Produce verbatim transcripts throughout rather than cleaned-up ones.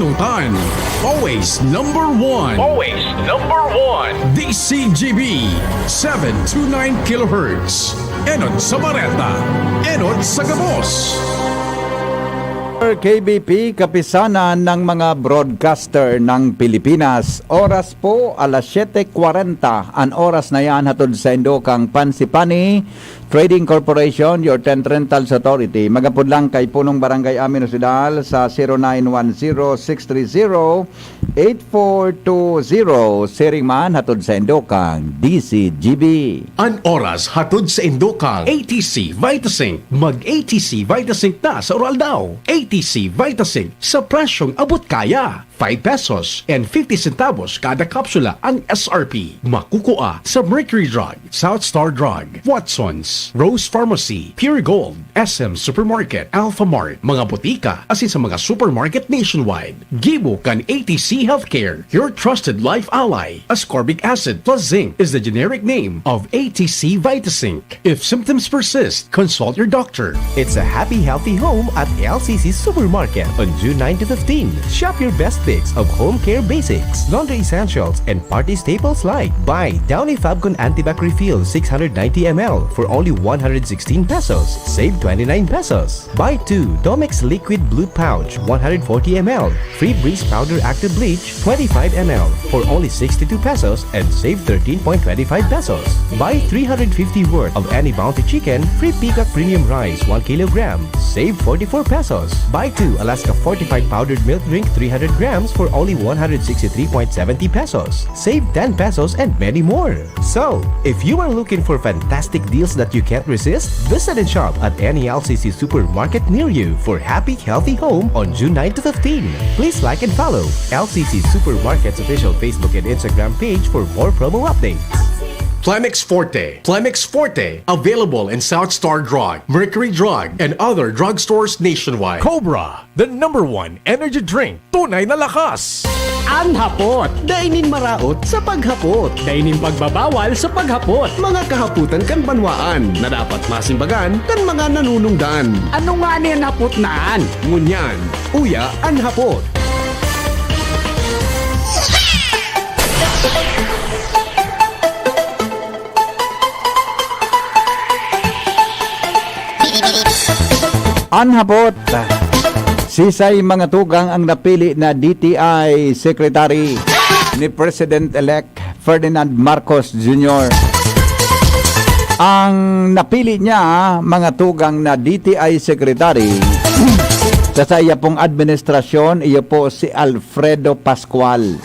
Tutan, always number one. Always number one. D C G B, seven two nine kilohertz. Enot sa Bareta, enot sa gabos. K B P, Kapisanan ng mga Broadcaster ng Pilipinas. Oras po, alas siyete kwarenta. An oras na yan, hatod sa Indokang Pansipani Trading Corporation, your tent rentals authority. Magapod lang kay Punong Barangay Amin Osidal sa zero nine one zero six three zero eight four two zero. Siring man hatod sa Indokang D C G B. An oras hatod sa Indokang A T C Vitasync. Mag A T C Vitasync na sa Uraldaw. A T C Vitasync sa presyong abot kaya. Five pesos and fifty centavos kada kapsula ang S R P. Makukua sa Mercury Drug, South Star Drug, Watson's, Rose Pharmacy, Pure Gold, S M Supermarket, Alpha Mart, mga botika, asin sa mga supermarket nationwide. Gibo kan A T C Healthcare, your trusted life ally. Ascorbic acid plus zinc is the generic name of A T C Vitasync. If symptoms persist, consult your doctor. It's a happy, healthy home at L C C Supermarket on June nine to fifteen. Shop your best picks of home care basics, laundry essentials, and party staples like buy Downy Fabcon Antibac Refill six hundred ninety M L for only one hundred sixteen pesos. Save twenty-nine pesos. Buy two Domex Liquid Blue Pouch one hundred forty M L, Free Breeze Powder Active Bleach twenty-five M L for only sixty-two pesos and save thirteen point twenty-five pesos. Buy three hundred fifty worth of any Bounty Chicken, free Peacock Premium Rice one kilogram, save forty-four pesos. Buy two Alaska Fortified Powdered Milk Drink three hundred grams for only one hundred sixty-three point seventy pesos. Save ten pesos and many more. So, if you are looking for fantastic deals that you can't resist, visit and shop at any L C C supermarket near you for happy, healthy home on June nine to fifteen. Please like and follow L C C Supermarket's official Facebook and Instagram page for more promo updates. Plemex Forte. Plemex Forte. Available in South Star Drug, Mercury Drug, and other drugstores nationwide. Cobra, the number one energy drink. Tunay na lakas. An hapot. Dai nin maraot sa paghapot. Dai nin pagbabawal sa paghapot. Mga kahapotan kan banwaan na dapat masimbagan kan mga nanunungdan. Ano ngani an hapot na an? Ngunyan, uya an hapot. An hapot, sisay mga tugang ang napili na D T I Secretary ni President-elect Ferdinand Marcos Junior? Ang napili niya, mga tugang na D T I Secretary sa saiya pong administrasyon, iyo po si Alfredo Pascual.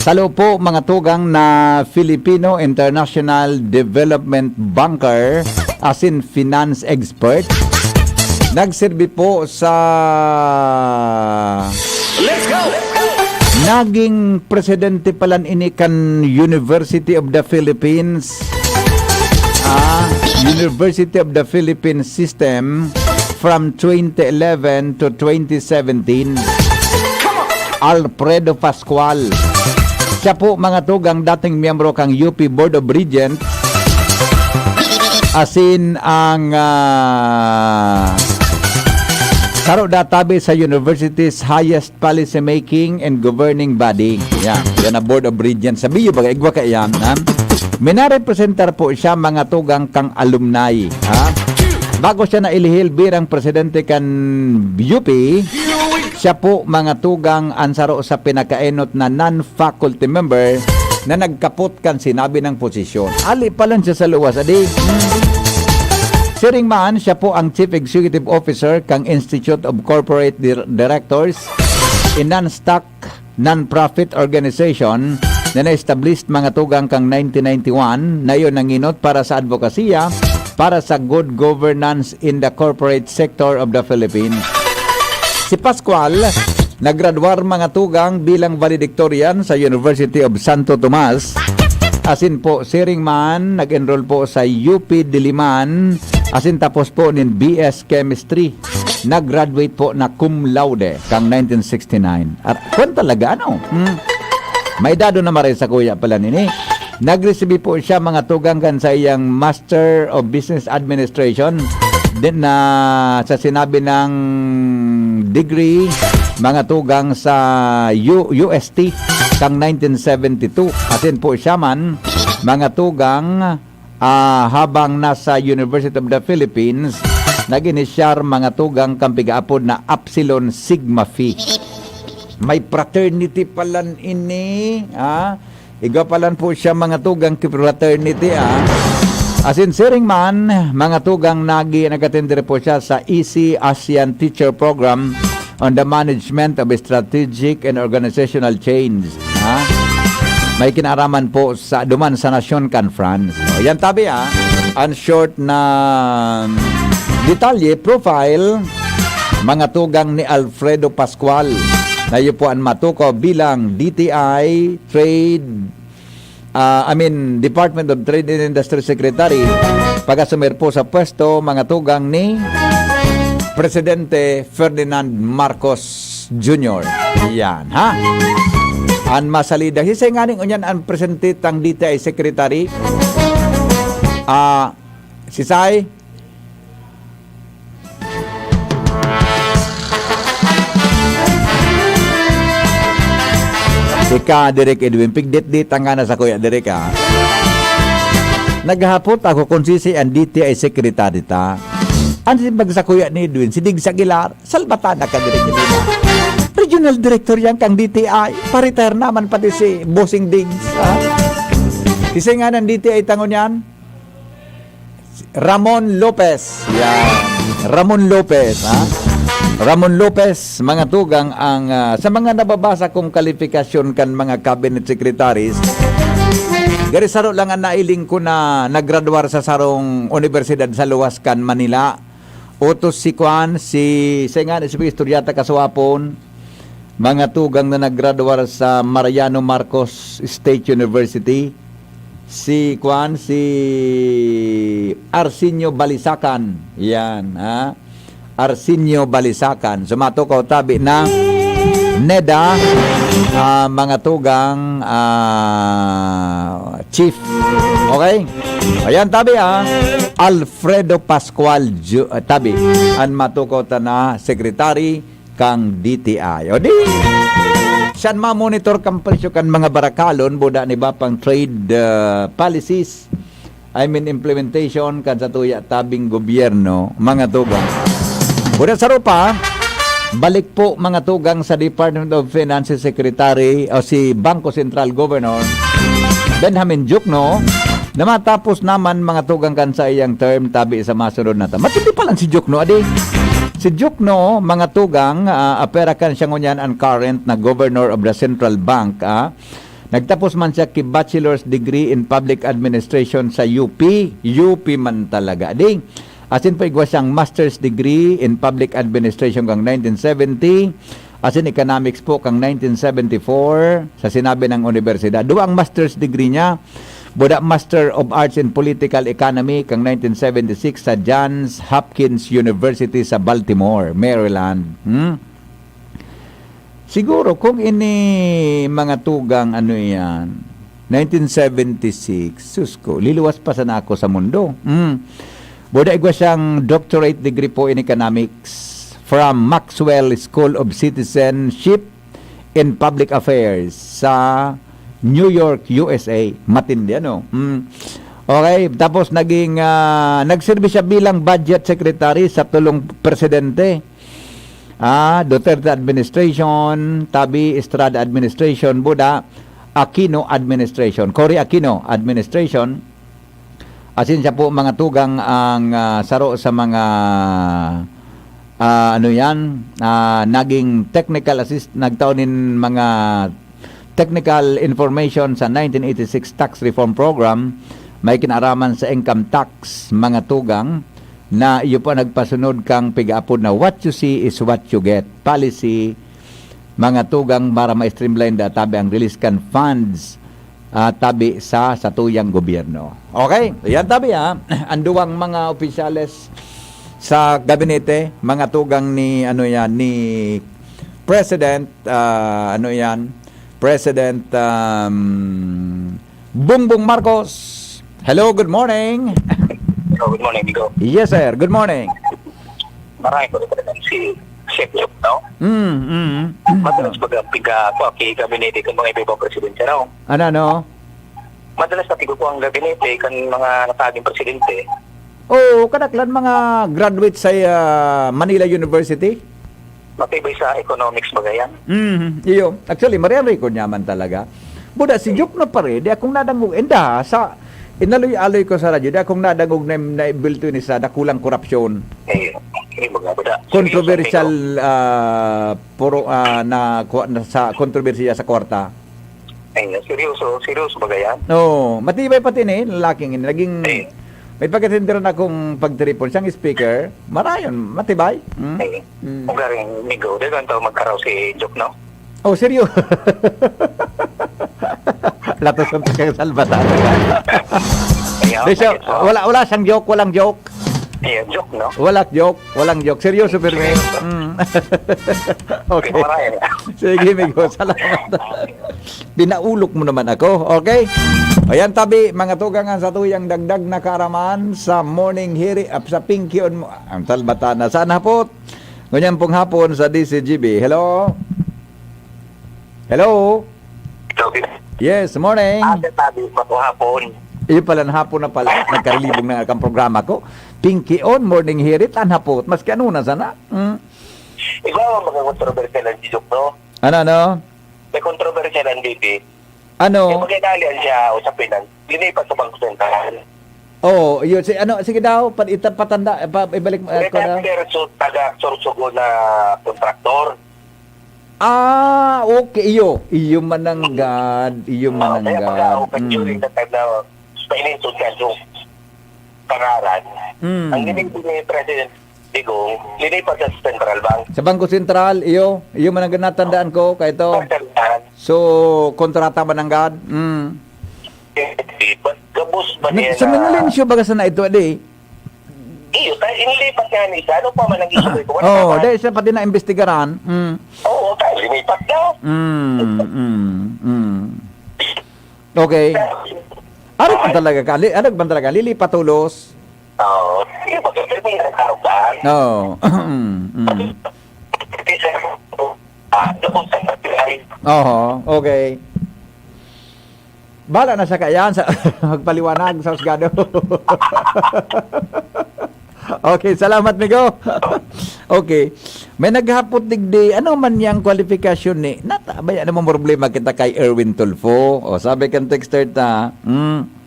Salo po, mga tugang na Filipino International Development Banker, asin finance expert. Nagserbi po sa Let's go! Naging presidente palan ini kan University of the Philippines. Ah, University of the Philippines System from twenty eleven to twenty seventeen. Alfredo Pascual. Siya po, mga tugang, dating miyembro kang U P Board of Regents. Asin ang, ah, saro da tabi sa university's highest policy making and governing body. Yan, yan ang Board of Regents. Sabi yung baga, igwa ka yan, ha? Minarepresentar po siya, mga tugang, kang alumni, ha? Bago siya nailihil birang presidente kan U P, siya po, mga tugang, ang saro sa pinakaenot na non-faculty member na nagkapot kan sinabi ng posisyon. Ali pa lang siya sa luwas, adi. Siring man, siya po ang Chief Executive Officer kang Institute of Corporate Dir-, Directors, a non-stock, non-profit organization na na-establish, mga tugang, kang nineteen ninety-one, na iyon nanginot para sa advokasya para sa good governance in the corporate sector of the Philippines. Si Pascual, naggraduar, mga tugang, bilang valedictorian sa University of Santo Tomas. Asin po, siring man, nag-enroll po sa U P Diliman. Asin tapos po nin B S Chemistry. Nag-graduate po na cum laude kang nineteen sixty-nine. Ar-, kwan talaga, ano? Hmm. May dado na maray sa kuya pala nini. Nagresibi po siya, mga tugang, kan sa iyang Master of Business Administration. Din na sa sinabi ng degree, mga tugang sa U-, U S T kan nineteen seventy-two. Asin po siya man, mga tugang, ah, habang nasa University of the Philippines, nag-inisyar, mga tugang, kan pigaapod na Epsilon Sigma Phi. May fraternity palan ini, ha? Igwa palan po siya, mga tugang, ki fraternity, ha? Asin siring man, mga tugang, nagi-, nag-attend po siya sa E C ASEAN Teacher Program on the Management of Strategic and Organizational Change, ha? May kinaaraman po sa, duman sa Nasyon Conference. O, yan tabi, ha? Ang short na detalye, profile, mga tugang ni Alfredo Pascual, na iyo po ang matukaw bilang D T I Trade, ah, I mean, Department of Trade and Industry Secretary, pag-asumer po sa pwesto, mga tugang ni Presidente Ferdinand Marcos Junior. Yan, ha? An masalida. Si Sai nganing unyan an presidente tang D T I Secretary. Ah, si Sai, ika, Direk Edwin, pigdit-dit ang gana sa kuya, Direk, ha? Naghahapot ako kung sisay an D T I secretary ta. An simbag sa kuya ni Edwin, si Diggs Aguilar, salbatan na ka, Direk Edwin, ha? Regional Director yan kang D T I. Pa-retire naman pati si Bossing Diggs, ha? Sisay nganing D T I tangon yan? Ramon Lopez. Yan. Ramon Lopez, ha? Ramon Lopez, mga tugang ang, ah, sa mga nababasa kong kalifikasyon kan mga cabinet secretaries, gari saro lang ang nailing ko na naggraduar sa sarong unibersidad sa luwas kan Manila. Otos si kuan, si, sa nga, si Istorya ta kasuapon, mga tugang na naggraduar sa Mariano Marcos State University, si kuan, si Arsenio Balisacan. Yan, ha? Arsenio Balisacan. So, matukaw tabi na NEDA, ah, mga tugang, ah, chief. Okay? Ayan, tabi, ah. Alfredo Pascual Ju-, ah, tabi. An matukaw ta na secretary kang D T I. O di, siyan mamonitor kan presyo kan mga barakalon, buda ni ba pang trade, ah, policies. I mean, implementation kan sa tuya tabing gobyerno, mga tugang. Buda sa rupa, balik po, mga tugang, sa Department of Finance si Secretary o si Bangko Sentral Governor Benjamin Diokno, na matapos naman, mga tugang, kan sa iyang term tabi sa masunod na ta-, matindi pa lang si Diokno, adi. Si Diokno, mga tugang, ah, apera kan siya ngunyan ang current na Governor of the Central Bank, ah. Nagtapos man siya ki bachelor's degree in public administration sa U P. U P man talaga, adi. Asin po igwa siyang master's degree in public administration kang nineteen seventy. Asin economics po kang nineteen seventy-four sa sinabi ng universidad. Duwa ang master's degree niya. Buda Master of Arts in Political Economy kang nineteen seventy-six sa Johns Hopkins University sa Baltimore, Maryland. Hmm? Siguro, kung ini mga tugang, ano yan, nineteen seventy-six, sus ko, liluwas pa sana ako sa mundo. Mm. Buda igwa siyang doctorate degree po in economics from Maxwell School of Citizenship and Public Affairs sa New York, U S A. Matindi, ano? Mm. Okay, tapos naging, ah, nagserbi siya bilang budget secretary sa tulong presidente. Ah, Duterte administration, tabi Estrada administration, buda Aquino administration, Cory Aquino administration. Asin siya po, mga tugang, ang, ah, saro sa mga, ah, ano yan, ah, naging technical assist, nagtao nin mga technical information sa nineteen eighty-six Tax Reform Program, may kinaaraman sa income tax, mga tugang, na iyo po nagpasunod kang pigaapod na "What you see is what you get" policy, mga tugang, para ma-streamline da tabi ang release kan funds, ah, tabi sa satuyang gobyerno. Okay, yan tabi, ha. Ang duwang mga opisyales sa gabinete, mga tugang ni, ano yan, ni President, ah, ano yan, President, um, Bongbong Marcos. Hello, good morning. Hello, good morning, Nico. Yes, sir. Good morning. Maray ko rin si Siyempre, no? Mm, mm. Madalas baga piga, ako, ki gabinete kan mga iba-ibang presidente, no? Ano, ano? Madalas na piga ko ang gabinete kan mga nakaaging presidente. Oo, kadaklan mga graduate sa, ah, Manila University. Matibay sa economics baga yan. Mm, iyo. Actually, Marian Record niya man talaga. Buda, si Joke na pare, di akong nadangog. Enda, sa inaloy-aloy ko sa radyo, di akong nadangog na, na bilto ni sa dakulang korupsyon. Eh, eh, mga buda. Controversial, ah, puro, ah, na, kwa-, na sa kontrobersiya sa kwarta. Ay, seryoso, seryoso ba yan? Oo, matibay pati ni lalaking ini. Naging, Eh. may pagkatindiran akong pagtiripon. Siyang speaker, marayon, matibay. Hmm? Eh, Mm. Kung garing migo, di ba ang tao magkaraw si Joke, no? Oh, seryo? Latos ang pagkasalbatan. Ayaw, Di siya, ayaw. wala, wala siyang joke, walang joke. Ayaw, joke, no? Wala joke, walang joke. Seryoso, pero may... Mm. Okay. Marayan. Sige, migo. Salamat. Pinaulok mo naman ako, okay? Ayan, tabi, mga tugang, ang satuyang dagdag na kaaraman sa morning hiri, ah, sa Pinky on mo. Ang talbata na. Saan hapot? Ngunyan pong hapon sa D C G B. Hello? Hello? Hello, Yes, morning. Ah, Sir Tabi, mato hapon. Iyo pala, na hapon na pala. Nagkarilibong na ang programa ko. Pinky on, morning hirit, an hapot. Maski ano na sana. Mm. Ikaw ang mga kontrobersyal ang Joke, no? Ano, ano? May kontrobersyal ang D P. Ano? Yung magkailangan siya, usapin ang linipat sa Bangko Sentral. Oo, yun. Si, ano, sige daw, pa, ita-, patanda, pa, ibalik mo, eh, ko na. Retired versus taga Sorsogon na kontraktor. Ah, okay. Iyo, iyo mananggad, iyo Oo, kaya mananggad. pag-aaway Mm. during the time na painiton ka yung pangalan, Mm. ang ginagawa ni President Digong, linipat sa Central Bank. Sa Bangko Sentral, iyo, iyo mananggad natandaan ko, kay ito. Sa Central. So, kontrata mananggad. Mm. Eh, di ba? Gabos ba Nag-, niya sa na Minulensyo baga sana ito, adi? Iyo, ta-, inilipat nga ni isa. Ano pa man ang issue ko? Wala Oo, pa man. Dahil siya pati na imbestigaran. Mm. Oo, ta-, linipat na. Mm, mm, mm. Okay. Pero, Ano ba talaga ka? Li-, ano ba talaga? Lilipat tulos? Oo. Sige, pag-, pag-, pag-, pag-, Oo. Mm, mm. Oho, okay. Bahala na siya kaiyan sa magpaliwanag sa husgado. Okay, salamat, migo. Okay. May naghapot digdi, ano man yang kwalifikasyon ni, nata, ba yan namang problema kita kay Erwin Tulfo? O, sabi kan texter ta, hmm.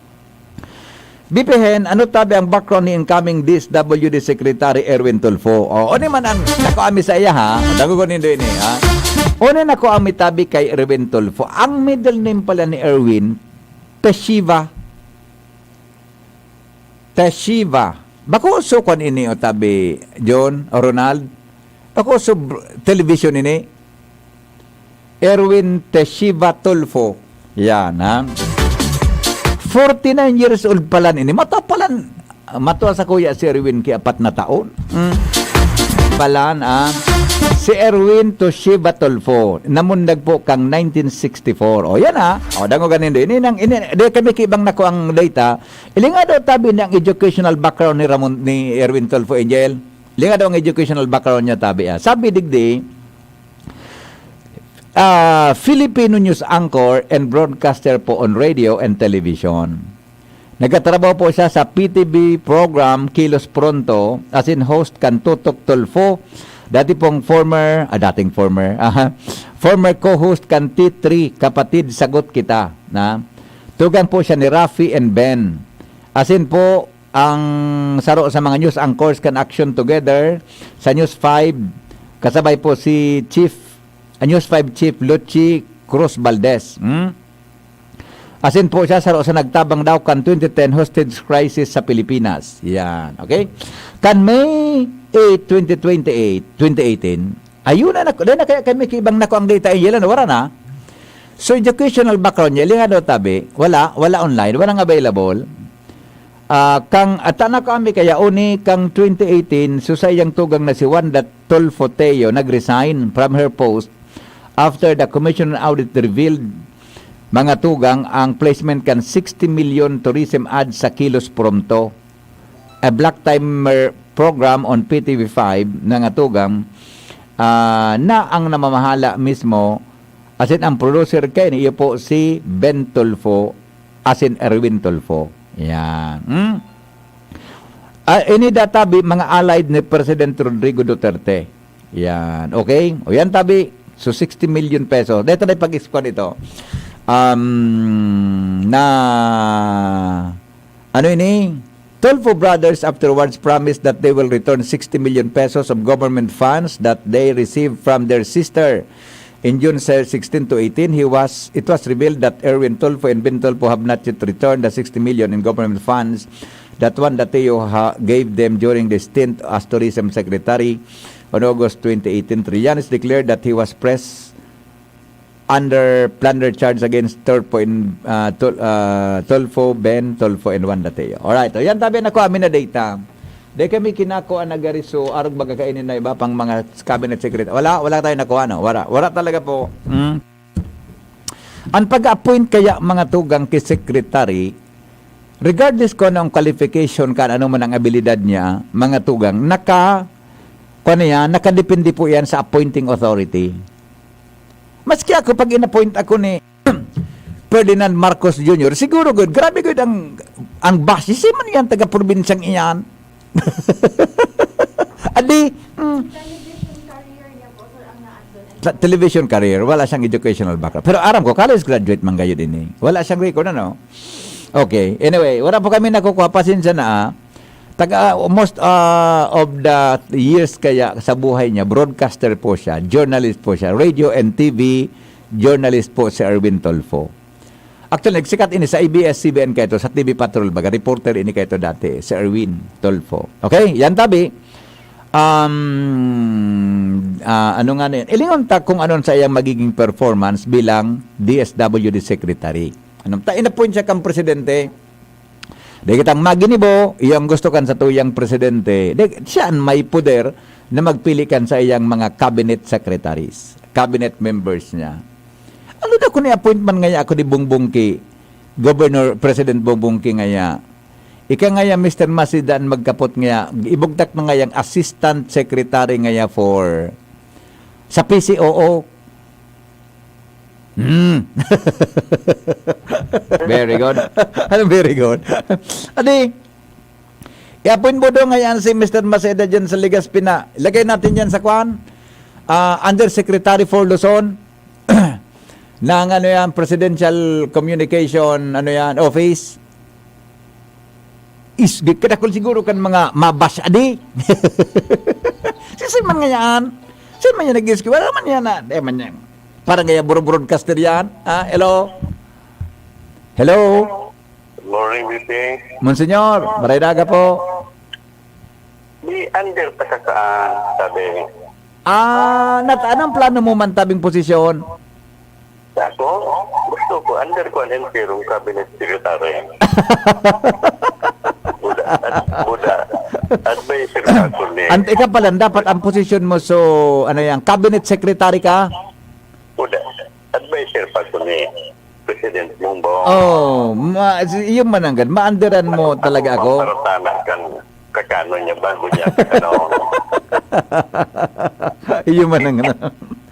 B P Hen, ano tabi ang background ni incoming D S W D Secretary Erwin Tulfo? O, ano man ang nakuha mi sa iya, ha? Dagogon nindo ini, ha? Ano nakuha mi tabi kay Erwin Tulfo? Ang middle name pala ni Erwin, Teshiva. Teshiva. Bako so kwan ini o tabi, John o Ronald? Bako so br-, television ini? Erwin Teshiva Tulfo. Yan, ha? Forty-nine years old pala ini. Mata pala, mata sa kuya si Erwin kay apat na taon. Hmm. Palan, ah. Si Erwin Toshiba Tulfo, namundag po kang nineteen sixty-four. O, yan, ah. O, dango ganin din. Ini nang, ini, di kami kibang nako ang data. Ilinga daw tabi niyang educational background ni Ramon, ni Erwin Tulfo, Angel. Ilinga daw ang educational background niya, tabi, ah. Sabi digdi, ah, Filipino news anchor and broadcaster po on radio and television. Nagkatrabaho po siya sa P T V program Kilos Pronto, as in host kan Tutok Tulfo, dati pong former, ah, dating former, aha, former co-host kan T three, Kapatid Sagot Kita, na tugang po siya ni Rafi and Ben. As in po, ang saro sa mga news anchors kan Action Together sa News five, kasabay po si Chief, ah, News five Chief Luchi Cruz Valdez. Hmm? Asin po siya, saro sa nagtabang daw kan twenty ten hostage crisis sa Pilipinas. Yan, okay? Kan May eight, twenty twenty-eight, twenty eighteen, ayun na, nak-, dahil na kaya kami kibang nako ang data, eh, yan, wala na. So, educational background niya, linga daw tabi, wala, wala online, walang available. Ah, kang, at tana ko ami kaya uni kang twenty eighteen, so sa iyang tugang na si Wanda Tulfo Teo nag-resign from her post after the Commission on Audit revealed mga tugang ang placement kan sixty million tourism ad sa Kilos Pronto, a black timer program on P T V five na nga tugang ah, na ang namamahala mismo, as in, ang producer kaini, iyo po si Ben Tulfo, as in, Erwin Tulfo. Yan. Hmm? Ah, ini da tabi, mga allied ni President Rodrigo Duterte. Yan. Okay? O yan tabi. So, sixty million pesos. Dito na pag-explain ito. Um, na, ano ini? Tulfo brothers afterwards promised that they will return sixty million pesos of government funds that they received from their sister. In June sixteen to eighteen, he was, it was revealed that Erwin Tulfo and Ben Tulfo have not yet returned the sixty million in government funds that Juan Dateo ha-, gave them during the stint as tourism secretary on August twenty eighteen. Trillanes declared that he was pressed under plunder charge against Tulfo and, ah, Tul-, ah, Tulfo, Ben Tulfo, and Juan Dateo. Alright, o yan tabi na ko, amin na data. Dai kami kinako ang nagariso, arog baga kainin na iba pang mga cabinet secretary. Wala, wala tayo nakuha, no? Wala, wala talaga po. Mm. Ang pag-appoint kaya, mga tugang, ki secretary, regardless kung anong qualification ka, ano man ang abilidad niya, mga tugang, naka, kung ano yan, nakadepende po yan sa appointing authority. Maski ako, pag in-appoint ako ni Ferdinand Marcos Junior, siguro gud, grabe gud ang, ang basis man yan, taga-probinsyang iyan. Adi, mm, sa television career, wala siyang educational background. Pero aram ko, college graduate man gayud ini. Wala siyang record, ano? Okay. Anyway, wala po kami nakukuha. Pasensya na, ah. Taga, most, ah, of the years kaya sa buhay niya, broadcaster po siya, journalist po siya, radio and T V journalist po si Erwin Tulfo. Actually, nagsikat ini sa A B S C B N kaito, sa T V Patrol baga, reporter ini kaito dati, si Erwin Tulfo. Okay, yan tabi. Um, ah, ano nga na yan? Ilingon ta kung anon sa iyang magiging performance bilang D S W D secretary. Ano, ta, in-appoint siya kang presidente. Di kitang maginibo, iyang gusto kan sa tuyang presidente. Di, siya an may poder na magpili kan sa iyang mga cabinet secretaries, cabinet members niya. Ano daw kung i-appoint man ngaya ako ni Bongbong ki Governor, President Bongbong ki ngaya? Ika ngaya, Mister Masida, an magkapot ngaya, ibugtak na ngayang assistant secretary ngaya for sa P C O O. Hmm. Very good. Anong very good? Adi, i-appoint mo daw ngayon si Mister Maceda dyan sa Legazpi na. Ilagay natin yan sa kwan. Ah, Undersecretary for Luzon. Ng ano yan, Presidential Communication, ano yan, Office. Is, kadakol siguro kan mga mabash adi. Sisay man ngayaan? Sisay man yan nag-excuse? Wala man yan na, di man yan. Parang kaya bro-, broadcaster yan. Ah, hello? Hello? Good morning, B P. Monsignor, maray daga po. Di under pa sa saan, sabi. Ah, nat-, anong plano mo man tabing posisyon? Ako, gusto ko, under ko an imperong cabinet secretary. Buda, ad-, buda. Advisor pa ako ni. Ante ka pala, dapat ang posisyon mo, so, ano yan, cabinet secretary ka? Buda. Advisor pa ako ni President Bongbong. Oh, ma-, si-, yung mananggad, maanderan mo talaga ako. Paparatanan kan kakano niya bago niya kakano. Iyo man ang ano.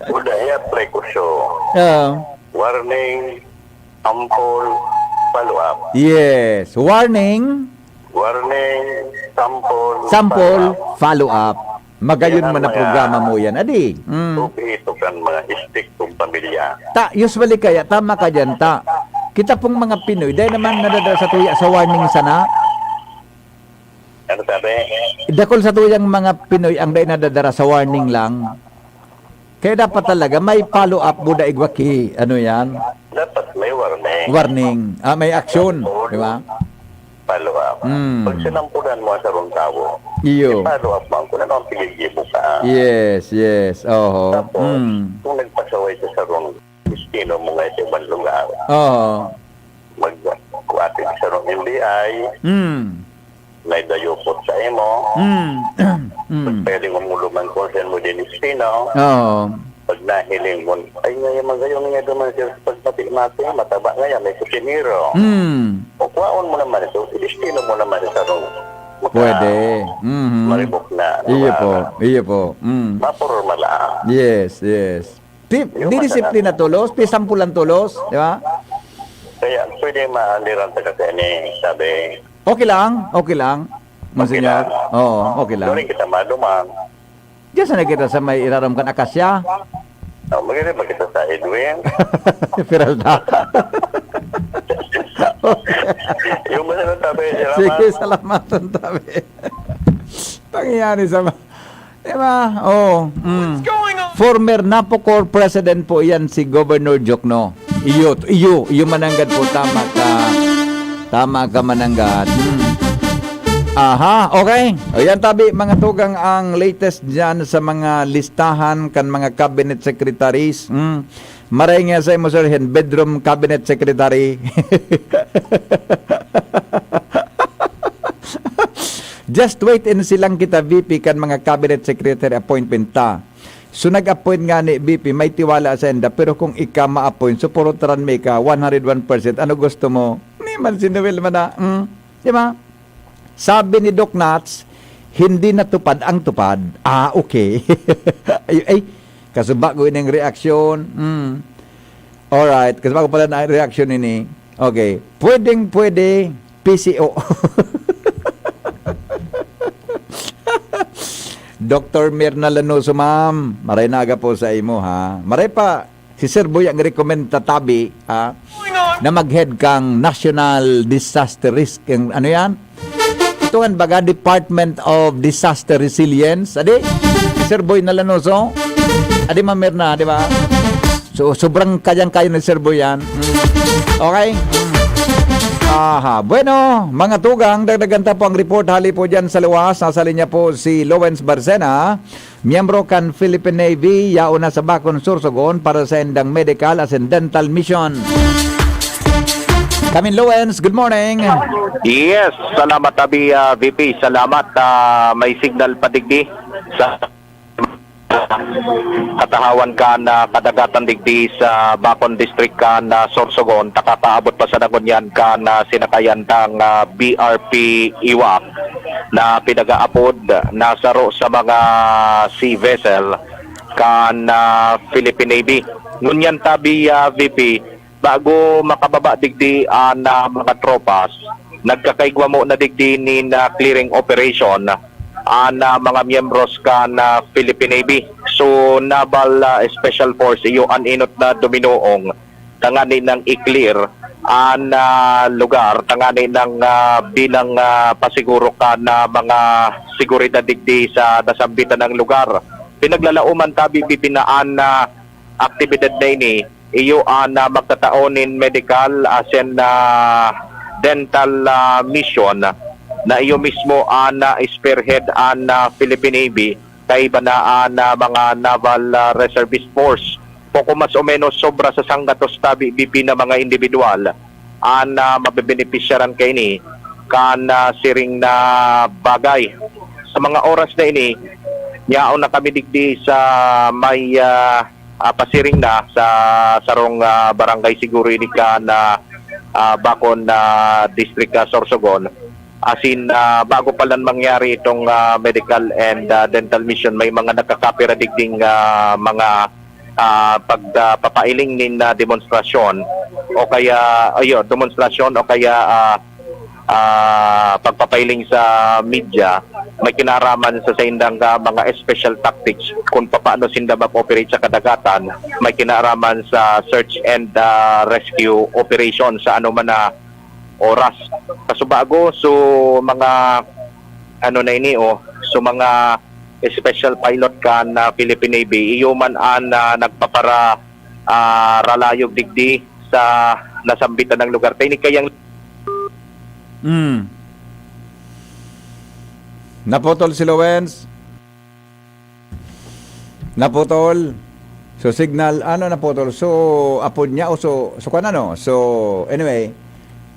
Uda niya, precaution. Ah. Warning, sample, follow up. Yes. Warning. Warning, sample, Sample, follow up. follow up. Magayon Yan ang man ang mga programa mo yan, adi. Mm. Tubig ito kan mga istriktong pamilya. Ta, usually kaya, tama ka dyan, ta. Kita pong mga Pinoy, dahil naman nadadala sa tuya sa warning sana. Ano sabi? Dakol sa tuyang mga Pinoy ang dai nadadara sa warning lang. Kaya dapat talaga may follow-up, buda igwa ki, ano yan? Dapat may warning. Warning. Ah, may action, di ba? Follow-up. Mm. Pag sinampulan mo sa sarong tawo, Iyo. I-follow up mo kung ano ang pinigibo ka. Yes, yes. Oho. Tapos, Mm. kung nagpasaway sa sarong destino mo nga sa ibang lugar, Oo. Magkuha ka sa rong M B I, Mm. may dayupot sa imo. Mm. Mm. Pwede mo muluman kung saan mo din destino. Oo. Pag nahiling mo, "Ay, ngayon, magayon nga duman siya sa pagpati natin, mataba ngayon, may kusinero." Mm. O, kuhaon mo naman ito, idestino mo naman sa rong Pwede. Mhm. Maribok na Iyo po. lugar. Iyo po. Mm. Maporma lang. Yes, yes. Pi-, Yung di disiplina masarap. tulos, pisampulan tulos, di ba? Kaya pwede maaliran ta kasi ni, sabi, Okay lang, okay lang. Okay Monsignor. lang. Oo, okay lang. Doon kita madumang. Diyan sa nakita sa may irarom kan akasya. Oh, maganda magkita sa Edwin. Peralta. Yung masarap tabi, salamat. Sige, salamat, tabi. Pangyayari sa ma-, di ba? Oh, mm. Former Napocor president po yan, si Governor Jokno. Iyo, iyo, iyo mananggad po, tama ka. Tama ka, mananggad. Hmm. Aha, okay. O yan, tabi, mga tugang, ang latest dyan sa mga listahan kan mga cabinet secretaries. Hmm. Maray nga sa imo, sir, hen, bedroom cabinet secretary. Just wait and see lang kita, V P, kan mga cabinet secretary appointment ta. So, nag-appoint nga ni V P, may tiwala sa inda, pero kung ika ma-appoint, so, puro taran may ka, one hundred one percent. Ano gusto mo? Ni man si Noel man na, mm, di ba? Sabi ni Doc Nats, "Hindi natupad ang tupad." Ah, okay. Ay, ay, kasuba ko ining reaksyon. Mm. Alright, kasuba ko pala na reaksyon ini. Okay. Pwedeng pwede, P C O. Doktor Mirna Lanoso, ma'am, maray na aga po sa imo, ha. Maray pa, si Sir Boy ang recommend tatabi, ha, na mag-head kang National Disaster Risk. Ang, ano yan? Ito nga baga, Department of Disaster Resilience. Adi? Si Sir Boy na Lanoso. Adi, Ma'am Mirna, di ba? So, sobrang kayang-kaya ni Sir Boy yan. Mm. Okay? Mm. Aha. Bueno, mga tugang, dagdagan ta po ang report. Hali po dyan sa luwas. Nasa linya po si Lawrence Barcena, miyembro kan Philippine Navy, yaon na sa Bacon, Sorsogon para sa indang medical as in dental mission. Kamin Lawrence, good morning. Yes, salamat, Abi, ah, V P. Salamat. Ah, may signal pa digdi sa katahawan kan, ah, kadagatan digdi sa Bacon District kan, ah, Sorsogon. Takakaabot pa sana ngunyan kan, ah, sinakayan tang, ah, B R P Iwak na pinag-aapod na saro sa mga sea vessel kan, ah, Philippine Navy. Ngunyan tabi, ah, V P, bago makababa digdi an, ah, mga tropas, nagkakaigwa mo na digdi nin, ah, clearing operation an, ah, mga miyembros kan, ah, Philippine Navy. So, Naval, ah, Special Force, iyo an inot na duminuong tangani nang i-clear an, ah, lugar, tangani nang, ah, bilang, ah, pasiguro kan, ah, mga seguridad digdi sa nasambitan ng lugar. Pinaglalaoman tabi pipinaan na aktibidad na ini, iyo an, ah, magtatao nin medical asin, ah, dental, ah, mission na iyo mismo an, ah, spearhead an, ah, Philippine Navy kaiba na an, ah, mga naval, ah, reservist force. Poko mas o menos sobra sa sanggatos tabi V P na mga individual an, ah, mabebenepisyaran kaini kan, ah, siring na bagay. Sa mga oras na ini, yaon na kami digdi sa may, ah, ah, pasiring na sa sarong, ah, barangay siguro ini kan, ah, ah, Bacon, ah, District, ah, Sorsogon. As in, ah, bago pa lang mangyari itong, ah, medical and, ah, dental mission, may mga nakakapira digding, ah, mga, ah, pag, ah, papailing nin, ah, demonstrasyon o kaya, ayo, demonstrasyon o kaya, ah, ah, pagpapailing sa media, may kinaraman sa saindang, ah, mga special tactics kung papaano sinda mag-operate sa kadagatan, may kinaraman sa search and, ah, rescue operation sa anuman na oras. Kasubago, so mga ano na ini, oh, so mga special pilot kan, ah, Philippine Navy, iyo man an, ah, nagpapara, ah, ralayog digdi sa nasambitan ng lugar. Kaya ini kayang Mm. Naputol si Lawrence. Naputol. So, signal, ano, naputol. So, apod niya, o so, so, kwan, ano. So, anyway,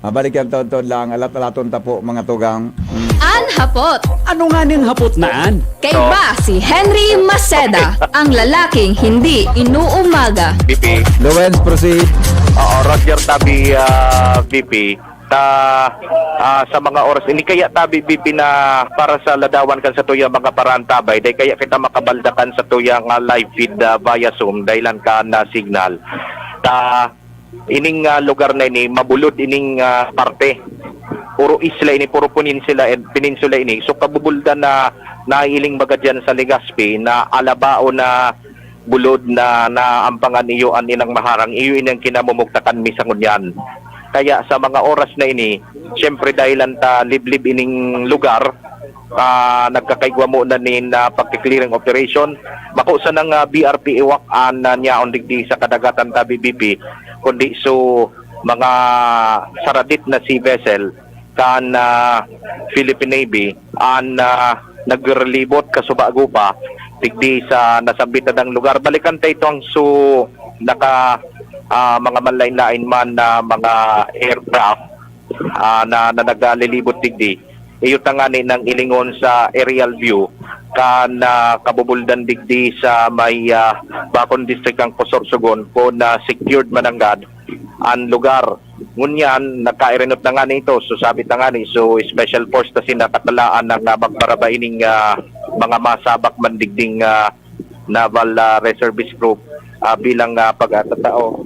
mabalik yan taon-taon lang. Alat-alaton ta po, mga tugang. Mm. An hapot. Ano nga ning hapot na an? Kaiba si Henry Maceda, ang lalaking hindi inuumaga. V P. Lawrence, proceed. Oo, Roger Tabi, ah, V P. Ta, ah, sa mga oras ini, kaya tabi, B P, na para sa ladawan kan satuyang mga paraantabay, dai kaya kita makabaldakan satuyang, ah, live feed, ah, via Zoom, dahilan kan, ah, signal. Ta, ining, ah, lugar na ini, mabulod ining, ah, parte. Puro isla ini, puro peninsula, eh, peninsula ini. So, kabubuldan na naiiling baga diyan sa Legazpi, na alabao na bulod na naampangan iyo an inang maharang, iyo ini ang kinamumugtakan mi sa ngunyan. Kaya sa mga oras na ini, siyempre, dahilan ta liblib ining lugar, ah, nagkakaigwa mo na nin, ah, pagki-clearing operation. Bako sanang, ah, B R P iwak an, ah, niyaon digdi sa kadagatan tabi, B P, kundi so mga saradit na sea vessel kan, ah, Philippine Navy an, ah, nagrelibot kasubago pa digdi sa nasambit na lugar. Balikan ta itong so naka, ah, mga manlain-lain man na mga aircraft, ah, na, na naglilibot digdi. Iyo tangani nang ilingon sa aerial view kan, ah, kabubuldan digdi sa may, ah, Bacon District kan Sorsogon, kun, ah, secured mananggad an lugar. Ngunyan, nagkairinot na ngani ito. So, sabi ta ngani, so, special force ta sinda katalaan na, ah, magparaba ining, ah, mga masabak man digding, ah, naval, ah, reservist group, ah, bilang, ah, pagkatatao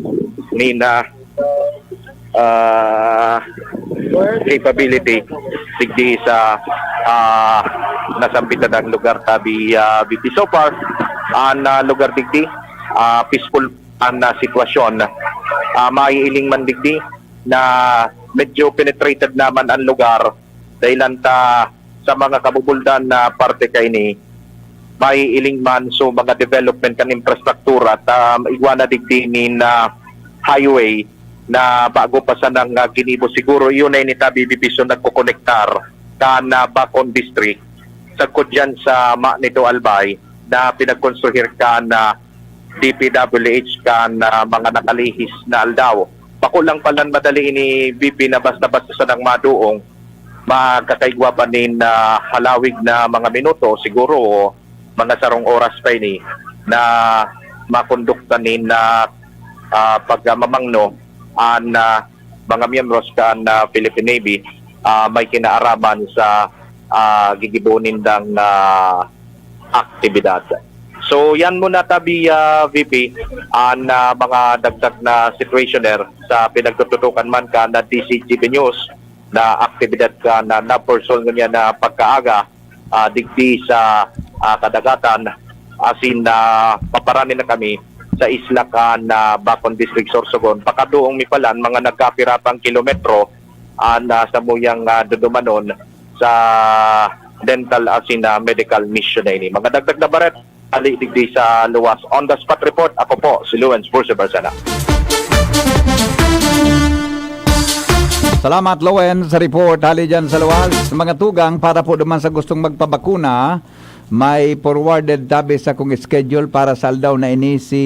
ni na, ah, capability digdi sa, ah, nasambit na lugar tabi, ah, B P. So far, an, ah, lugar digdi, ah, peaceful an, ah, sitwasyon. Ah, maiiling man digdi na medyo penetrated naman an lugar dahilan ta sa mga kabubuldan na parte kaini, maiiling man so mga development kan infrastruktura ta igwa na digdi nin, ah, highway na bago pa sanang, ah, ginibo. Siguro iyon na ini tabi, B P, so nagkokonektar kan, ah, Bacon District sagkod diyan sa Magneto Albay na pinagkonstruhir kan, ah, D P W H kan, ah, mga nakalihis na aldaw. Bako lang palan madali ini, B P, na basta-basta sanang maduong, makakaigwa pa nin, ah, halawig na mga minuto, siguro mga sarong oras pa ini, na makondukta nin, ah, ah, pagmamangno an, ah, mga miyembros kan, ah, Philippine Navy, ah, may kinaaraman sa, ah, gigibo nindang, ah, aktibidad. So, yan muna tabi, ah, V P, an, ah, mga dagdag na situationer sa pinagtututukan man kan D Z G B News na aktibidad kan, ah, NAVFORSOL ngunyan na pagkaaga, ah, digdi sa, ah, kadagatan, asin, ah, paparani na kami sa isla kan, ah, Bacon District, Sorsogon. Pakaduong mi palan, mga nagkapira pang kilometro an, ah, samuyang, ah, dudumanon sa dental asin, ah, medical mission na ini. Mga dagdag na bareta, ali digdi sa luwas. On the spot report, ako po si Lawrence Bursa Barsana. Salamat, Lowen, sa report hali dyan sa luwas. Mga tugang, para po naman sa gustong magpabakuna, may forwarded tabi sa kong schedule para sa aldaw na ini si,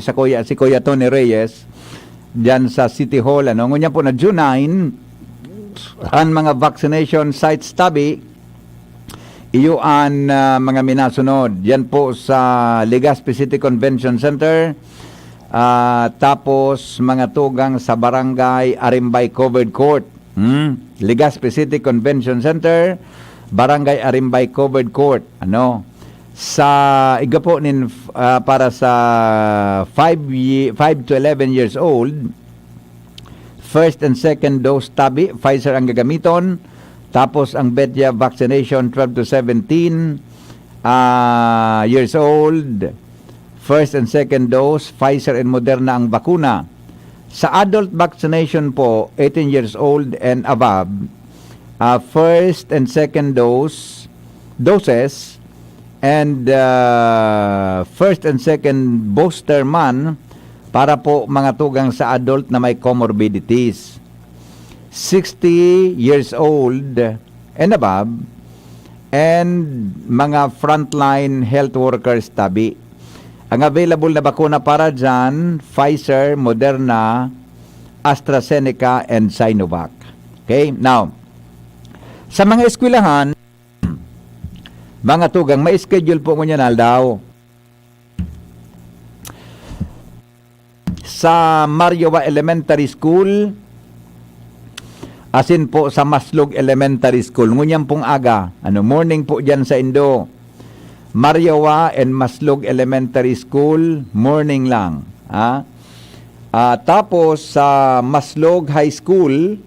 sa kuya, si Kuya Tony Reyes dyan sa City Hall. Ano? Ngunyan po na June nine, ang mga vaccination sites tabi, iyo an, ah, mga minasunod. Yan po sa Legazpi City Convention Center, ah, tapos mga tugang sa Barangay Arimbay Covered Court. Hmm? Legazpi City Convention Center, Barangay Arimbay Covered Court. Ano? Sa iga po nin, ah, para sa five ye-, five to eleven years old, first and second dose tabi, Pfizer ang gagamiton. Tapos ang petya vaccination, twelve to seventeen, ah, years old. First and second dose, Pfizer and Moderna ang bakuna. Sa adult vaccination po, eighteen years old and above, ah, first and second dose, doses, and, ah, first and second booster man para po mga tugang sa adult na may comorbidities. Sixty years old and above, and mga frontline health workers tabi. Ang available na bakuna para dyan, Pfizer, Moderna, AstraZeneca, and Sinovac. Okay, now, sa mga eskwelahan, mga tugang, may schedule po ngunyan aldaw. Sa Mariowa Elementary School, asin po sa Maslog Elementary School. Ngunyan pong aga, ano, morning po diyan sa Indo. Maryawa and Maslog Elementary School, morning lang. Ha? Ah, tapos sa Maslog High School,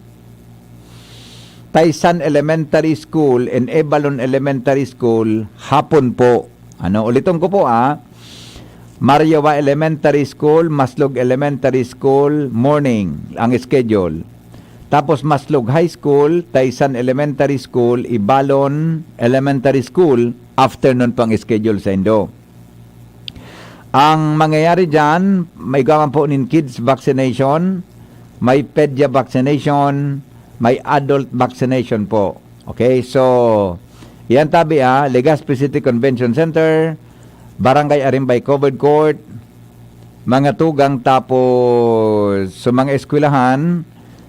Taysan Elementary School and Ebalon Elementary School, hapon po. Ano, uliton ko po, ah. Maryawa Elementary School, Maslog Elementary School, morning ang schedule. Tapos Maslog High School, Taysan Elementary School, Ebalon Elementary School, afternoon po ang schedule sa Indo. Ang mangyayari diyan, may gawan po nin kids vaccination, may pedia vaccination, may adult vaccination po. Okay, so, yan tabi, ah, Legazpi City Convention Center, Barangay Arimbay Covered Court, mga tugang, tapos sa mga eskwelahan,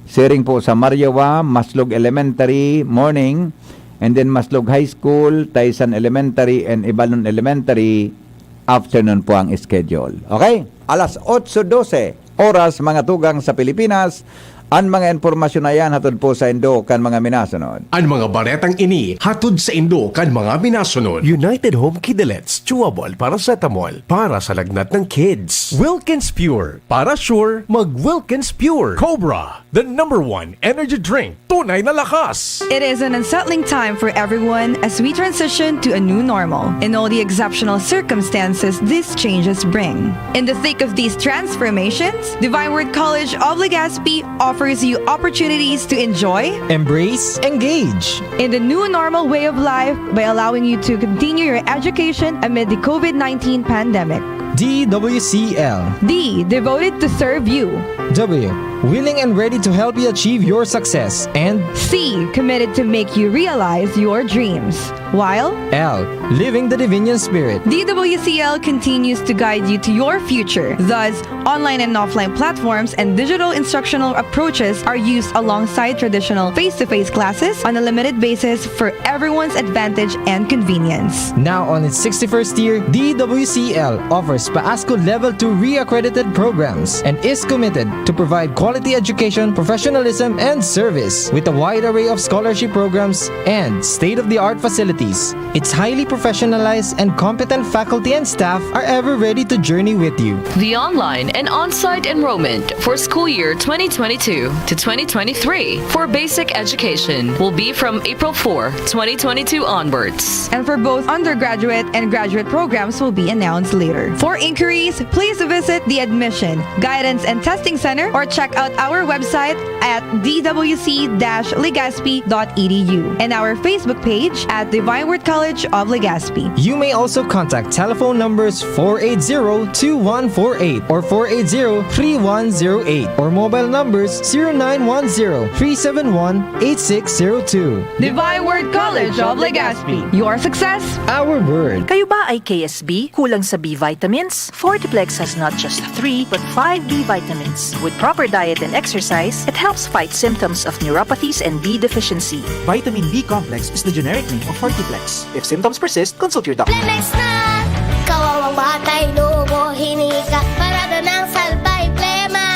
siring po sa Maryawa, Maslog Elementary, morning, and then Maslog High School, Taysan Elementary, and Ibalon Elementary, afternoon po ang schedule. Okay? Alas otso dose, oras, mga tugang sa Pilipinas, an mga impormasyon na yan hatod po sa Indo kan mga minasunod. An mga baretang ini hatod sa Indo kan mga minasunod. United Home Kidilets Chewable Paracetamol para sa lagnat ng kids. Wilkins Pure, para sure, mag Wilkins Pure. Cobra, the number one energy drink. Tunay na lakas. It is an unsettling time for everyone as we transition to a new normal and all the exceptional circumstances these changes bring. In the thick of these transformations, Divine Word College of Legazpi offers you opportunities to enjoy, embrace, engage in the new normal way of life by allowing you to continue your education amid the COVID nineteen pandemic. D W C L. D, devoted to serve you. W, willing and ready to help you achieve your success. And C, committed to make you realize your dreams. While L, living the Divinian Spirit. D W C L continues to guide you to your future. Thus, online and offline platforms and digital instructional approaches are used alongside traditional face-to-face classes on a limited basis for everyone's advantage and convenience. Now on its sixty-first year, D W C L offers PAASCU Level two re-accredited programs and is committed to provide quality education, professionalism, and service with a wide array of scholarship programs and state-of-the-art facilities. Its highly professionalized and competent faculty and staff are ever ready to journey with you. The online and on-site enrollment for school year twenty twenty-two to twenty twenty-three for basic education will be from April four, twenty twenty-two onwards. And for both undergraduate and graduate programs will be announced later. For inquiries, please visit the Admission, Guidance and Testing Center or check out our website at D W C dash legazpi dot E D U and our Facebook page at Divine Word College of Legazpi. You may also contact telephone numbers four eight zero two one four eight or four eight zero three one zero eight or mobile numbers zero nine one zero three seven one eight six zero two. Divine Word College of Legazpi. Your success, our word. Kayo ba ay K S B? Kulang sa B vitamins? Fortiplex has not just three, but five B vitamins. With proper diet and exercise, it helps fight symptoms of neuropathies and B deficiency. Vitamin B complex is the generic name of Fortiplex. If symptoms persist, consult your doctor. Plemex na! Kawawang batay, lumo, hinika, parada ng salbay, plema.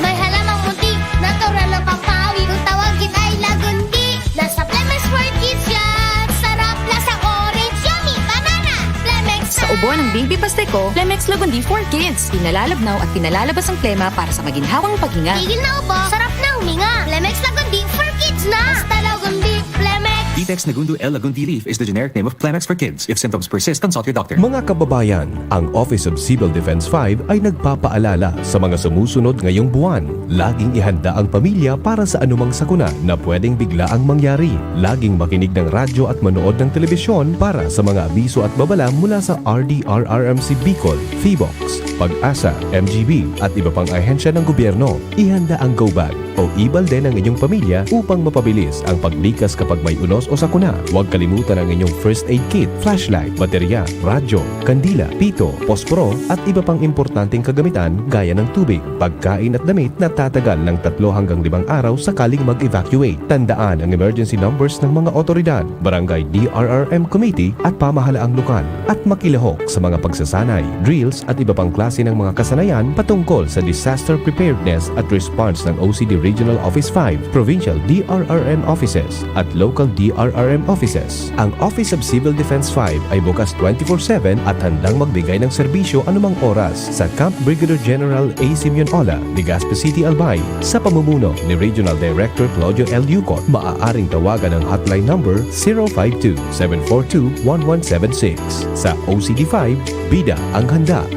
May halamang munti, natural na pampawi. Kung tawagin ay lagundi, nasa Plemex for Kids yan. Sarap, lasang orange, yummy, banana. Plemex Sa na! Ubo ng Baby Pasteco, Plemex Lagundi for Kids. Pinalalabnaw at pinalalabas ang plema para sa maginhawang paghinga. Tigil na ubo, sarap na huminga. Plemex Lagundi for Kids na! Basta Lagundi, Plemex! Ditex Nagundo L Lagundi Leaf is the generic name of Plemex for Kids. If symptoms persist, consult your doctor. Mga kababayan, ang Office of Civil Defense five ay nagpapaalala sa mga sumusunod ngayong buwan. Laging ihanda ang pamilya para sa anumang sakuna na pwedeng biglaang mangyari. Laging makinig ng radyo at manood ng telebisyon para sa mga abiso at babala mula sa R D R R M C Bicol, Phivolcs, PAGASA, M G B at iba pang ahensya ng gobyerno. Ihanda ang go bag o e-balde ng inyong pamilya upang mapabilis ang paglikas kapag may unos o sakuna. Huwag kalimutan ang inyong first aid kit, flashlight, baterya, radyo, kandila, pito, posporo at iba pang importanteng kagamitan gaya ng tubig, pagkain at damit na tatagal ng tatlo hanggang limang araw sakaling mag-evacuate. Tandaan ang emergency numbers ng mga otoridad, barangay D R R M committee at pamahalaang lokal, at makilahok sa mga pagsasanay, drills at iba pang klase ng mga kasanayan patungkol sa disaster preparedness at response ng O C D Regional Office five, Provincial D R R M Offices, at Local D R R M Offices. Ang Office of Civil Defense five ay bukas twenty-four seven at handang magbigay ng serbisyo anumang oras sa Camp Brigadier General A. Simeon Ola, Legazpi City, Albay. Sa pamumuno ni Regional Director Claudio L. Yucot, maaaring tawagan ang hotline number zero five two, seven four two, one one seven six. Sa O C D five, bida ang handa.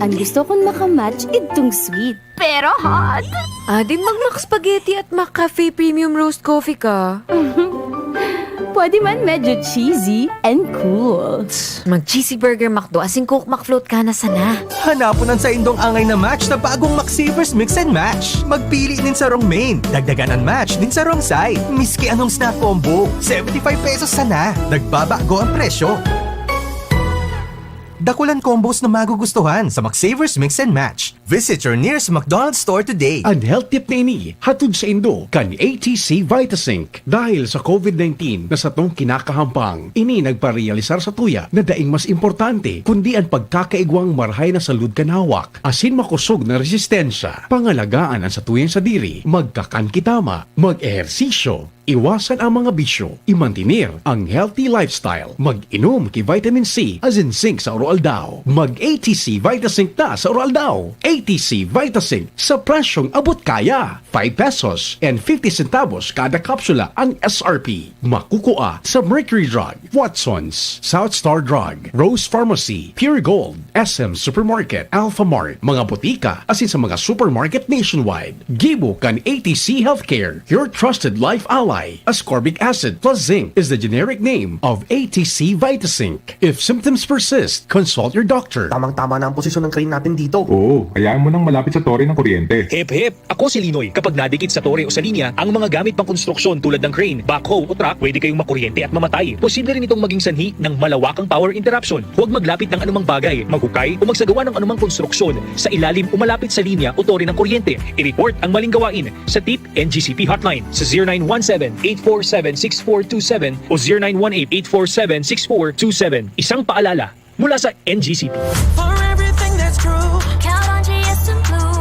Ang gusto kong makamatch, idtong sweet. Pero hot. Adi mag-Mac Spaghetti at Mac Cafe Premium Roast Coffee ka. Pwede man medyo cheesy and cool. Mag-cheesy burger McDo asin Coke McFloat ka na sana. Hanapon an saindong angay na match sa bagong McSavers Mix and Match. Magpili nin sarong main, dagdagan an match nin sarong side. Miski anong snack combo, seventy-five pesos sana. Nagbabago ang presyo. Dakulan combos na magugustuhan sa McSavers Mix and Match. Visit your nearest McDonald's store today. An health tip na ini hatod saindo kan A T C Vitasync. Dahil sa COVID nineteen na satong kinakahampang, ini nagparealisar satuya na daing mas importante kundi an pagkakaigwang marahay na salud kan hawak asin makosog na resistensya. Pangalagaan an satuyang sadiri, magkakan ki tama, mag-ehersisyo, iwasan ang mga bisyo, imantener ang healthy lifestyle, mag-inom ki vitamin C asin zinc sa aroaldaw. Mag-A T C Vitasync ta sa aroaldaw. A T C Vitasync sa presyong abot kaya. Five pesos and fifty centavos kada kapsula ang S R P. Makukua sa Mercury Drug, Watson's, South Star Drug, Rose Pharmacy, Pure Gold, S M Supermarket, Alphamart, mga botika asin sa mga supermarket nationwide. Gibo kan A T C Healthcare, your trusted life ally. Ascorbic acid plus zinc is the generic name of A T C Vitasync. If symptoms persist, consult your doctor. Tamang-tama na ang posisyon ng crane natin dito. Oo, hayaan mo nang malapit sa tore ng kuryente. Hip hip! Ako si Linoy. Kapag nadikit sa tore o sa linya ang mga gamit pang konstruksyon tulad ng crane, backhoe o truck, pwede kayong makuryente at mamatay. Posible rin itong maging sanhi ng malawakang power interruption. Huwag maglapit ng anumang bagay, maghukay o magsagawa ng anumang konstruksyon sa ilalim o malapit sa linya o tore ng kuryente. I-report ang maling gawain sa tip N G C P Hotline sa zero nine one seven, eight four seven, six four two seven o zero nine one eight, eight four seven, six four two seven. Isang paalala mula sa N G C P. For everything that's true, Count on G S M Blue.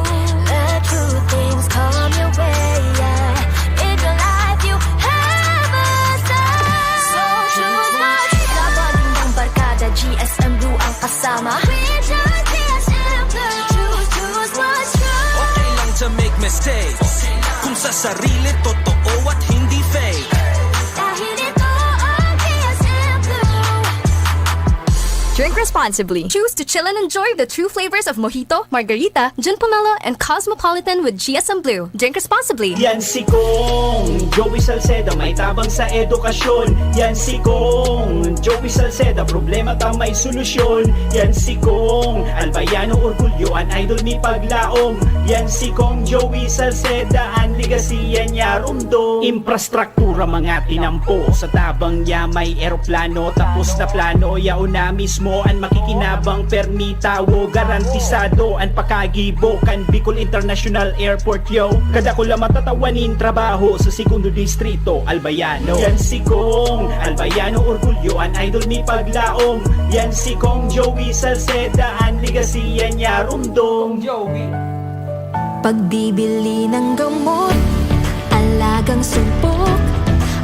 let true things come your way. Yeah. In your life, you have a say. So choose wisely. Laban ng barkada, G S M Blue ang kasama. We choose G S M Blue. Choose, choose what's true. Okay lang to make mistakes kung sa sarili totoo at hindi fake. Dahil ito ang G S M Blue. Drink responsibly. Choose to chill and enjoy the true flavors of Mojito, Margarita, Gin Pomelo, and Cosmopolitan with G S M Blue. Drink responsibly. Yan si Kong Joey Salceda, may tabang sa edukasyon. Yan si Kong Joey Salceda, problema ta may solusyon. Yan si Kong Albayano, orgulyo an idol mi paglaom. Yan si Kong Joey Salceda, an legacy yan niya rumdom. Infrastruktura mga tinampo, sa tabang niya may eroplano, tapos na plano, yaon na mismo an makikinabang, permi tawo, garantisado an pakagibo kan Bicol International Airport, yo. Kadakula matatawan nin trabaho sa Segundo Distrito, Albayano. Yan si Kong Albayano, orgulyo an idol mi paglaom. Yan si Kong Joey Salceda, an legacy yan niya rumdom. Joey. Pagbibili ng gamot, alagang sumpok,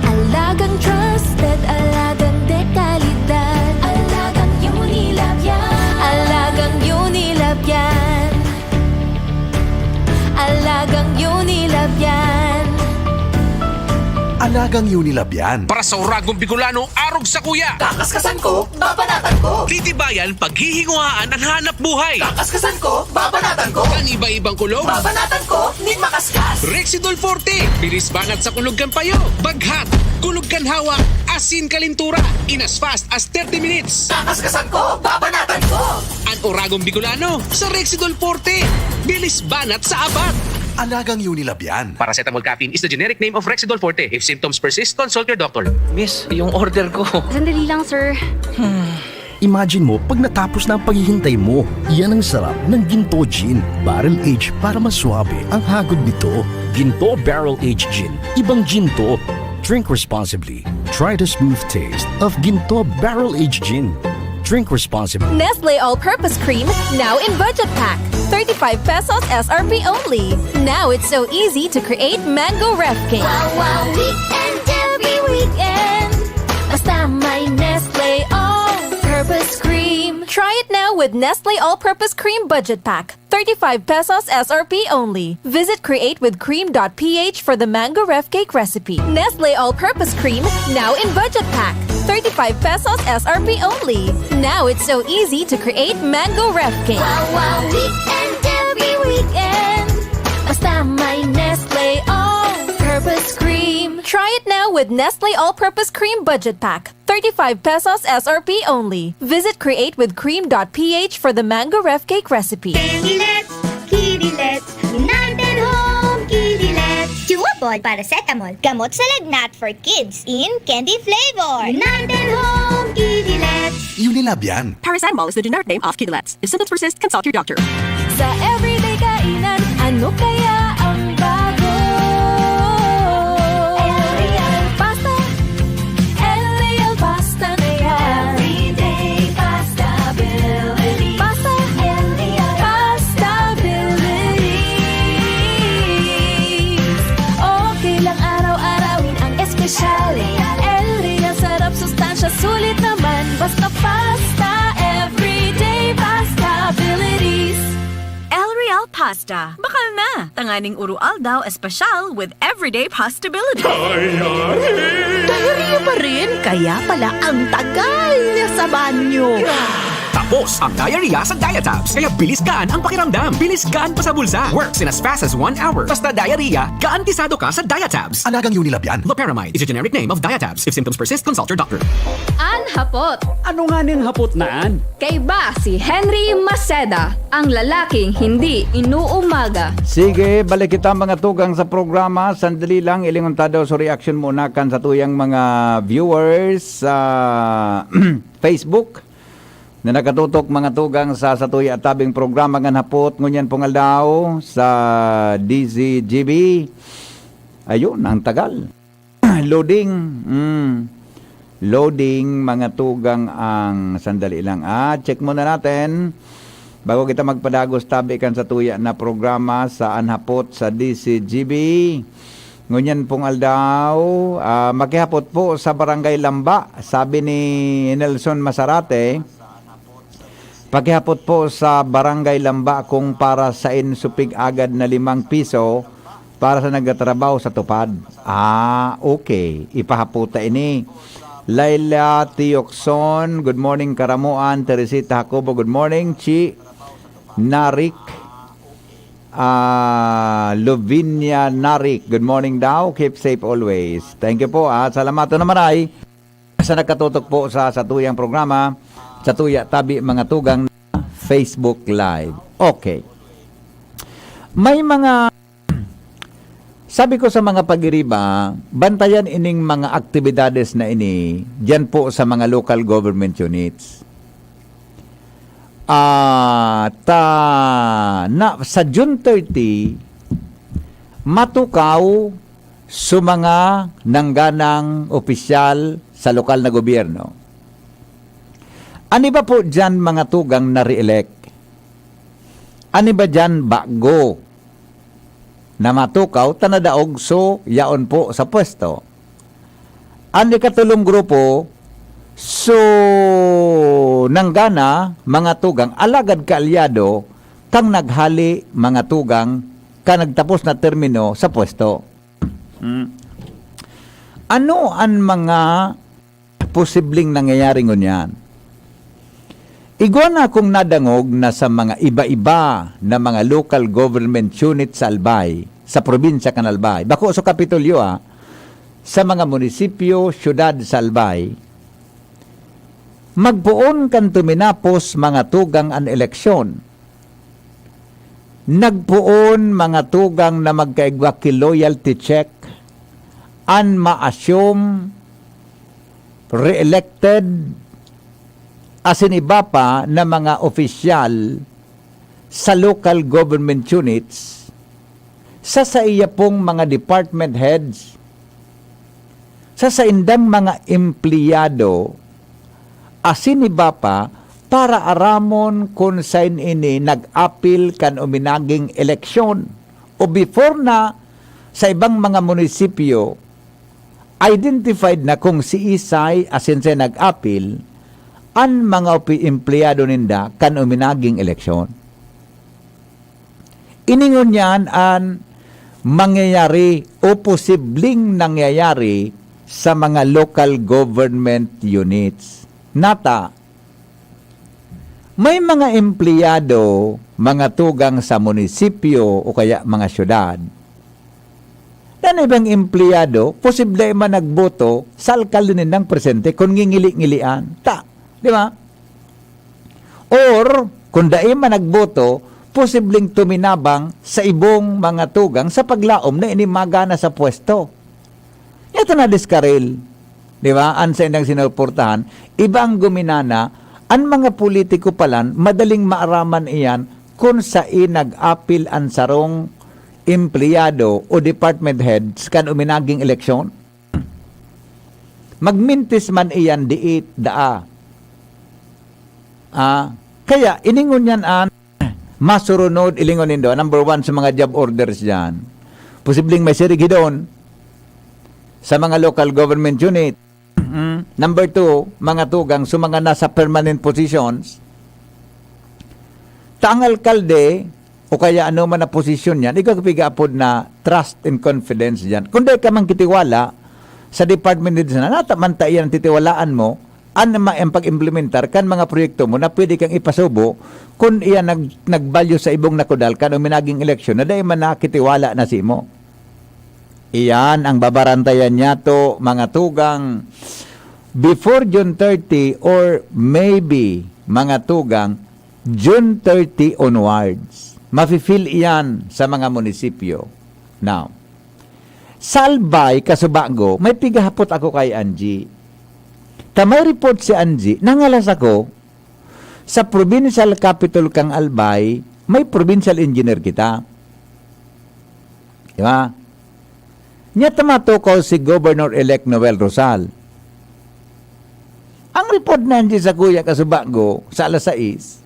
alagang trusted, alagang dekalidad, alagang Unilab yan. Alagang Unilab yan. Alagang Unilab yan. Alagang Unilab yan. Para sa Uragong Bicolano, arog sa kuya. Kakaskasan ko, babanatan ko. Titibayan, paghihinguhaan ang hanap buhay. Kakaskasan ko, babanatan ko. Ang iba-ibang kulog. Babanatan ko, nin makaskas. Rexidol Forte, bilis banat sa kulog kan payo. Baghat, kulog kan hawak, asin kalintura. In as fast as thirty minutes. Kakaskasan ko, babanatan ko. Ang Uragong Bicolano sa Rexidol Forte. Bilis banat sa abat. Alagang Unilab yan. Paracetamol caffeine is the generic name of Rexidol Forte. If symptoms persist, consult your doctor. Miss, yung order ko. Sandali lang, sir. Imagine mo, pag natapos na ang paghihintay mo, yan ang sarap ng Ginto Gin. Barrel Age para mas suabe ang hagod nito. Ginto Barrel Age Gin. Ibang gin to. Drink responsibly. Try the smooth taste of Ginto Barrel Age Gin. Drink responsibly. Nestle All-Purpose Cream, now in budget pack. Thirty-five pesos S R P only. Now it's so easy to create mango ref cake. Wow, wow, weekend every weekend. Basta may Nestle All-Purpose Cream. Try it now with Nestle All-Purpose Cream Budget Pack. Thirty-five pesos S R P only. Visit create with cream dot P H for the mango ref cake recipe. Nestle All-Purpose Cream, now in budget pack. Thirty-five pesos S R P only. Now it's so easy to create mango ref cake. Wow, wow, weekend every weekend. Basta may Nestle All-Purpose Cream. Try it now with Nestle All-Purpose Cream Budget Pack. Thirty-five pesos S R P only. Visit create with cream dot P H for the mango ref cake recipe. Kidilets, Kidilets, United Home Kidilets. Chewable paracetamol, gamot sa lagnat for kids in candy flavor. United Home Kidilets. Unilab yan. Paracetamol is the generic name of Kidilets. If symptoms persist, consult your doctor. Sa everyday kainan, ano kaya ang bago? Real pasta. Real pasta na yan. Everyday pasta ability. Pasta. Real pasta ability. Okay lang araw-arawin ang espesyal. El Real sarap, sustansya, sulit naman. Basta pasta, everyday pasta abilities. El Real Pasta. Bakal na! Tanganing Uru Aldaw Espesyal with Everyday Pastability. Diarrhea pa rin? Kaya pala ang tagal niya sa banyo. Tapos ang diarrhea sa Diatabs. Kaya bilis gaan ang pakiramdam. Bilis gaan pa sa bulsa. Works in as fast as one hour. Basta diarrhea, garantisado ka sa Diatabs. Alagang Unilab yan. Loperamide is a generic name of Diatabs. If symptoms persist, consult your doctor. An hapot. Ano nga ning hapot na an? Kaiba si Henry Maceda, ang lalaking hindi inuumaga. Sige, balik kita, mga tugang, sa programa. Sandali lang, ilingon ta daw sa reaction muna kan satuyang mga viewers sa Facebook na nakatutok, mga tugang, sa satuya tabing programa ngan hapot ngunyan pong aldaw sa D Z G B. Ayun, ang tagal. Loading. Mm. Loading, mga tugang, ang sandali lang. Ah, check muna natin. Bago kita magpadagos tabi kan satuya na programa sa An Hapot sa D Z G B. Ngunyan pong aldaw, ah, makihapot po sa Barangay Lamba, sabi ni Nelson Masarate. Pakihapot po sa Barangay Lamba kung para sain supig agad na limang piso para sa nagtatrabaho sa TUPAD. Ah, okay. Ipahapot ta ini. Laila Tiokson, good morning, Karamoan. Teresita Jacobo, good morning. Chi Narik, ah, Lovinia Narik, good morning daw. Keep safe always. Thank you po, ah. Salamaton na maray sa nagkatutok po sa satuyang programa, Satuya Tabi, mga tugang, na Facebook Live. Okay. May mga, sabi ko sa mga pag-iriba, bantayan ining mga aktibidades na ini diyan po sa mga local government units. Ah, ta, na, sa June thirty, matukaw sa mga nangganang opisyal sa lokal na gobyerno. An iba po diyan, mga tugang, na re-elect. An iba diyan, bago na matukaw ta nadaog, so yaon po sa pwesto. An ikatulong grupo, so nanggana, mga tugang, alagad kaalyado kang naghali, mga tugang, kan nagtapos na termino sa pwesto. Hmm. Ano an mga posibleng nangyayari ngunyan? Igwa na akong nadangog na sa mga iba-iba na mga local government unit sa Albay, sa probinsya kan Albay, bako sa Kapitolyo, ah, sa mga munisipyo, syudad sa Albay, magpoon kan tuminapos, mga tugang, an eleksyon. Nagpoon, mga tugang, na magkaigwa ki loyalty check an ma-assume, re-elected, asin iba pa na mga opisyal sa local government units, sa saiya pong mga department heads, sa saindang mga empleyado, asin iba pa, para aramon kun saen ini nag-apil kan uminaging eleksyon. o before na sa ibang mga munisipyo, identified na kung siisay asin siya nag-apil, an mga opi-, empleyado ninda kan uminaging eleksyon. Ini ngunyan an mangyayari o posibleng nangyayari sa mga local government units. Nata, may mga empleyado, mga tugang sa munisipyo o kaya mga syudad, na ibang empleyado, posible man nagboto sa alkalde nindang presente kun ngingili-ngilian. Ta, di ba? Or, kung dai man nagboto, posibleng tuminabang sa ibong mga tugang sa paglaom na inimagana sa pwesto. Ito na diskaril, di ba? An sa indang sinuportahan, iba ang guminana, an mga politiko palan, madaling maaraman iyan kun saen nag-apil an sarong empleyado o department heads kan uminaging eleksyon. Magmintis man iyan diit, daa. Ah, kaya, iningon yan an masurunod, ilingon nindo, number one sa mga job orders dyan. Posibleng may sirigidon sa mga local government unit. Mm. Number two, mga tugang sa mga nasa permanent positions. Ta ang alkalde, o kaya ano man na posisyon yan, ikaw pigaapod na trust and confidence dyan. Kung di ka man kitiwala sa department heads na, nata man ta iyan ang titiwalaan mo, an ma-, ang pag-implementar kan mga proyekto mo na pwede kang ipasubo kun iyan nag-, nagbalyo sa ibong nakudal kan uminaging eleksyon na dai man nakitiwala na simo. Iyan ang babarantayan niyato, mga tugang, before June thirty or maybe, mga tugang, June thirty onwards. Mafe-feel iyan sa mga munisipyo. Now, sa Albay, kasubago, may pigahapot ako kay Angie. Ta may report si Angie, nangalas ako, sa provincial capital kang Albay, may provincial engineer kita. Di ba? Niya ta matukaw si Governor-elect Noel Rosal. Ang report na Angie sakuya kasubago sa alas sais,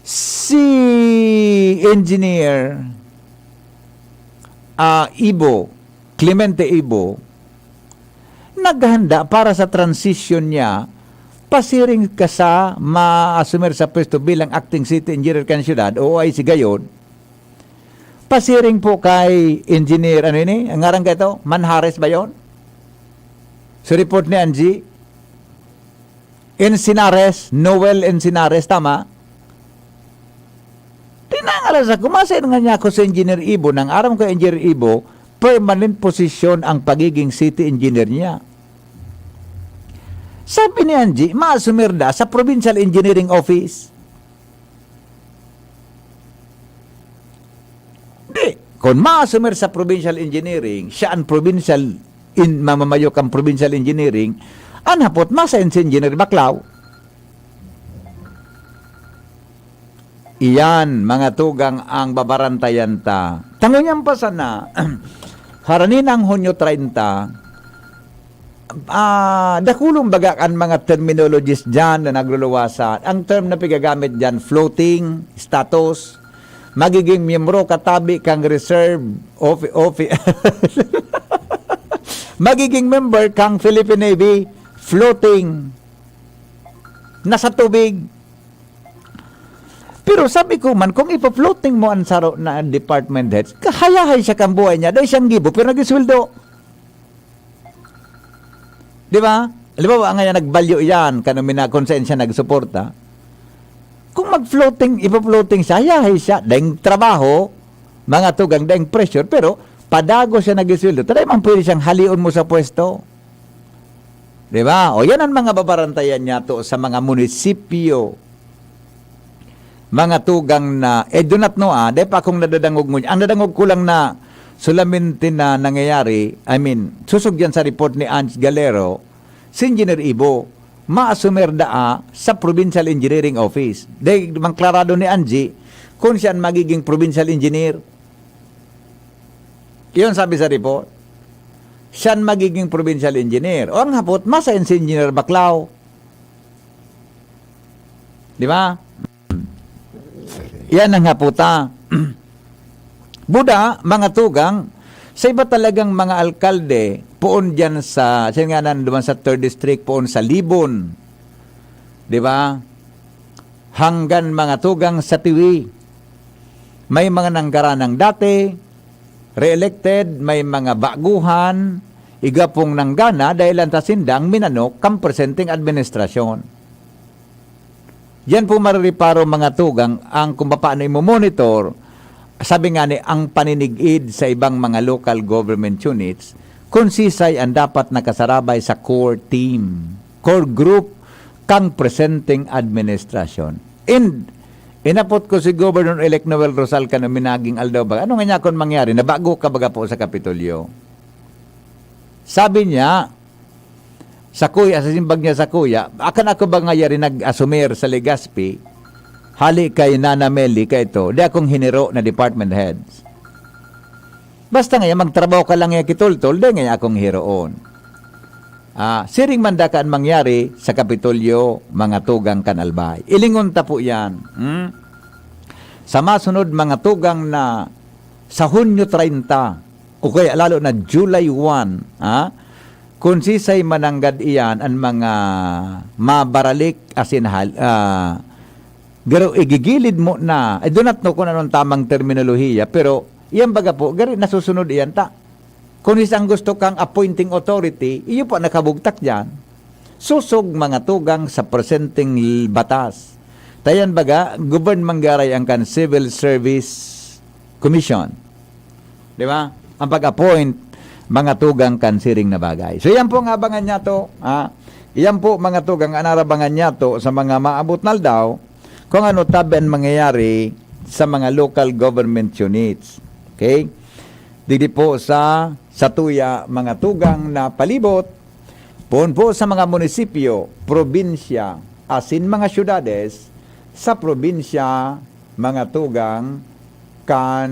si Engineer, ah, Ibo, Clemente Ibo, naghanda para sa transition niya, pasiring ka sa maasumer sa pwesto bilang acting city engineer kan siyudad, o O I C gayod, pasiring po kay Engineer, ano ini? Ang ngaran ka ito? Manhares ba yon? Sa report ni Angie, Encinares, Noel Encinares, tama? Tinangalas ako, masain nga niya ako sa Engineer Ibo. Nang aram ko, Engineer Ibo, permanent position ang pagiging city engineer niya. Sabi ni Angie, maasumirda sa Provincial Engineering Office. Di, kung maasumir sa provincial engineering, siya ang provincial in, mamamayo kan provincial engineering, an hapot, masain si Engineer Baclao. Iyan, mga tugang, ang babarantayan ta. Tango niyan pa sana, harani ng Hunyo treinta, ah, dakulon baga an mga terminologies diyan na nagluluwasan. Ang term na pigagamit diyan, floating status, magiging miyembro katabi kang reserve of, of, magiging member kang Philippine Navy, floating, nasa tubig. Pero sabi ko man, kung ipa-floating mo ang saro na department heads, kahayahay siya kan buhay niya, dahil siyang gibo, pero nag-isweldo. Di ba? Halimbawa, ngayon nagbalyo iyan, kan umina-, kung saan siya nagsuporta. Kung mag-floating, ipa-floating siya, hayahay siya, daing trabaho, mga tugang, daing pressure, pero padago siya nag-isweldo, taday man pwede siyang halion mo sa pwesto. Di ba? O yan ang mga babarantayan niyato sa mga munisipyo. Mga tugang na, eh, do not know, ah, dahil pa akong nadadangog mo. Ang nadangog ko lang na solamente na nangyayari, I mean, susog yan sa report ni Ange Galero, si Engineer Ibo, maasumer daa sa Provincial Engineering Office. Dahil mangklarado ni Angie kung siya ang magiging provincial engineer. Iyon sabi sa report. Siya ang magiging provincial engineer. O ang hapot, masain si Engineer Baclao. Di ba? Yan ang haputa. Buda, mga tugang, sa iba talagang mga alkalde, poon diyan sa, sa nga nan duman sa third district, poon sa Libon, di ba? Hanggang mga tugang sa Tiwi. May mga nanggaranang dati, re-elected, may mga baguhan, igapong nanggana dahil lang ta sindang minanok kang presenteng administrasyon. Diyan po marireparo, mga tugang, ang kung paano imo-monitor. Sabi nga ni, ang paninigid sa ibang mga local government units, konsisay ang dapat nakasarabay sa core team, core group, kang presenteng administrasyon. And inapot ko si Governor-elect Noel Rosal kan uminaging aldaw ba, ano nga niya kung mangyari, nabago ka baga po sa Kapitolyo? Sabi niya, sa kuya, sa simbag niya sa kuya, akan ako ba nga yari nag-asumir sa Legazpi, hali kay Nana Meli, kay ito, di akong hiniro na department heads. Basta nga, magtrabaho ka lang ya kitultol, di nga akong hiroon. Ah, siring man da kan mangyari sa Kapitolyo, mga tugang kan Albay. Ilingon ta po yan. Hmm? Sa masunod, mga tugang, na sa Hunyo treinta, o kaya lalo na July one, ha? Konsisay mananggad iyan ang mga mabaralik asin hal-, ah, garo igigilid mo na, I do not know kung anong tamang terminolohiya, pero iyan baga po, gari nasusunod iyan ta. Kung isang gusto kang appointing authority, iyo po nakabugtak diyan. Susog mga tugang sa presenteng l-, batas. Tayan baga, government garay ang kan Civil Service Commission. Di ba? Ang pag-appoint, mga tugang kan siring na bagay. So, yan po ang abangan niya to. Ha? Yan po, mga tugang, ang arabangan niya to sa mga maabot na aldaw kung ano tabi ang mangyayari sa mga local government units. Okay? Digdi po sa, sa tuya, mga tugang na palibot, poon po sa mga munisipyo, probinsya, asin mga syudades, sa probinsya, mga tugang, kan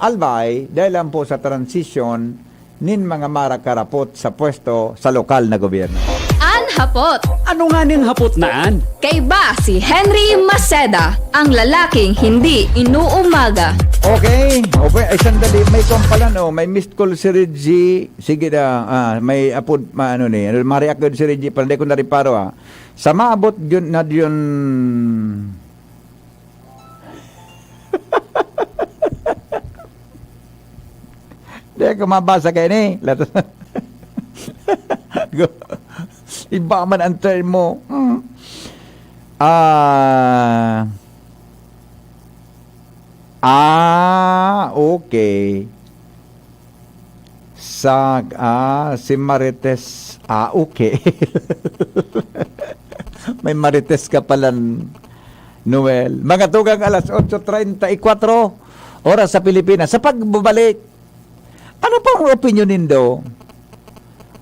Albay, dahil lang po sa transisyon nin mga marakarapot sa pwesto sa lokal na gobyerno. An hapot. Ano nga ning hapot na an? Kaiba si Henry Maceda, ang lalaking hindi inuumaga. Okay. Okay. Ay, sandali. May kwan pala, no? May missed call si Reggie. Sige na. Ah, may apod, ma, ano ni. Ano, ma-react si Reggie. Pero hindi ko nariparo, ah. Sa maabot yun na yun. Di ko mabasa kayo ni. Latos. Iba man ang term mo. Hmm. Ah. Ah, okay. Sa, ah, si Marites. Ah, okay. May Marites ka pala, Noel. Mga tugang alas otso treinta y cuatro, oras sa Pilipinas. Sa pagbabalik, ano po ang opinion nindo?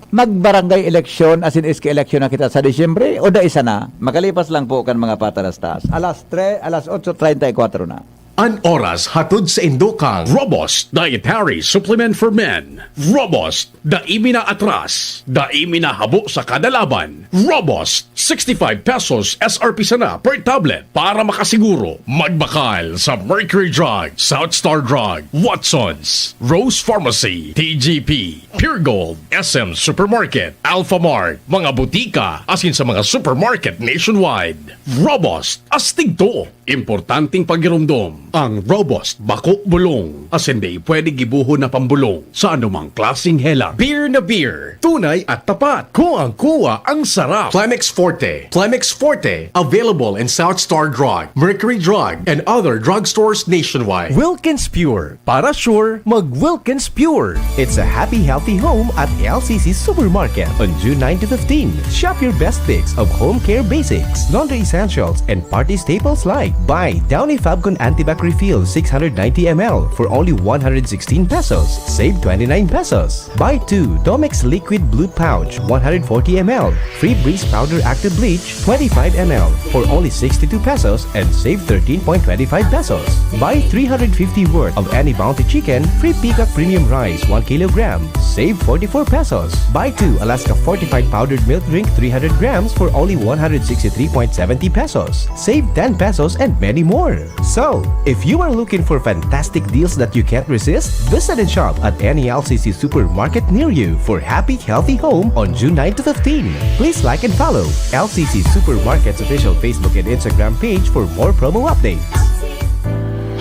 Mag-barangay election, as in S K election na kita sa Disyembre, o da isa na? Makalipas lang po kan mga patarastas. Alas tres, alas otso treinta y cuatro na. An oras hatod sa indo kang Robust Dietary Supplement for Men. Robust, dai mi na atras, dai mi na habo sa kada laban. Robust, sixty-five pesos S R P sana per tablet. Para makasiguro, magbakal sa Mercury Drug, South Star Drug, Watson's, Rose Pharmacy, T G P, Pure Gold, S M Supermarket, Alpha Mart, mga butika, asin sa mga supermarket nationwide. Robust, astig to! Importanteng pagiromdom, ang Robust bako bulong, asin dai pwede gibohon na pambulong sa anumang klaseng helang. Beer na beer, tunay at tapat. Kuwang-kuwa ang sarap. Plemex Forte. Plemex Forte, available in South Star Drug, Mercury Drug, and other drugstores nationwide. Wilkins Pure. Para sure, mag Wilkins Pure. It's a happy, healthy home at L C C Supermarket on June nine to fifteen. Shop your best picks of home care basics, laundry essentials, and party staples like buy Downy Fabcon Antibac Refill six hundred ninety M L for only one hundred sixteen pesos, save twenty-nine pesos. Buy two Domex Liquid Blue Pouch one hundred forty M L, Free Breeze Powder Active Bleach twenty-five M L for only sixty-two pesos and save thirteen point twenty-five pesos. Buy three hundred fifty worth of any Bounty Chicken, free Peacock Premium Rice one kilogram, save forty-four pesos. Buy two Alaska Fortified Powdered Milk Drink three hundred grams for only one hundred sixty-three point seventy pesos. Save ten pesos and many more. So, If you are looking for fantastic deals that you can't resist, visit and shop at any L C C supermarket near you for happy, healthy home on June nine to fifteen. Please like and follow L C C Supermarket's official Facebook and Instagram page for more promo updates.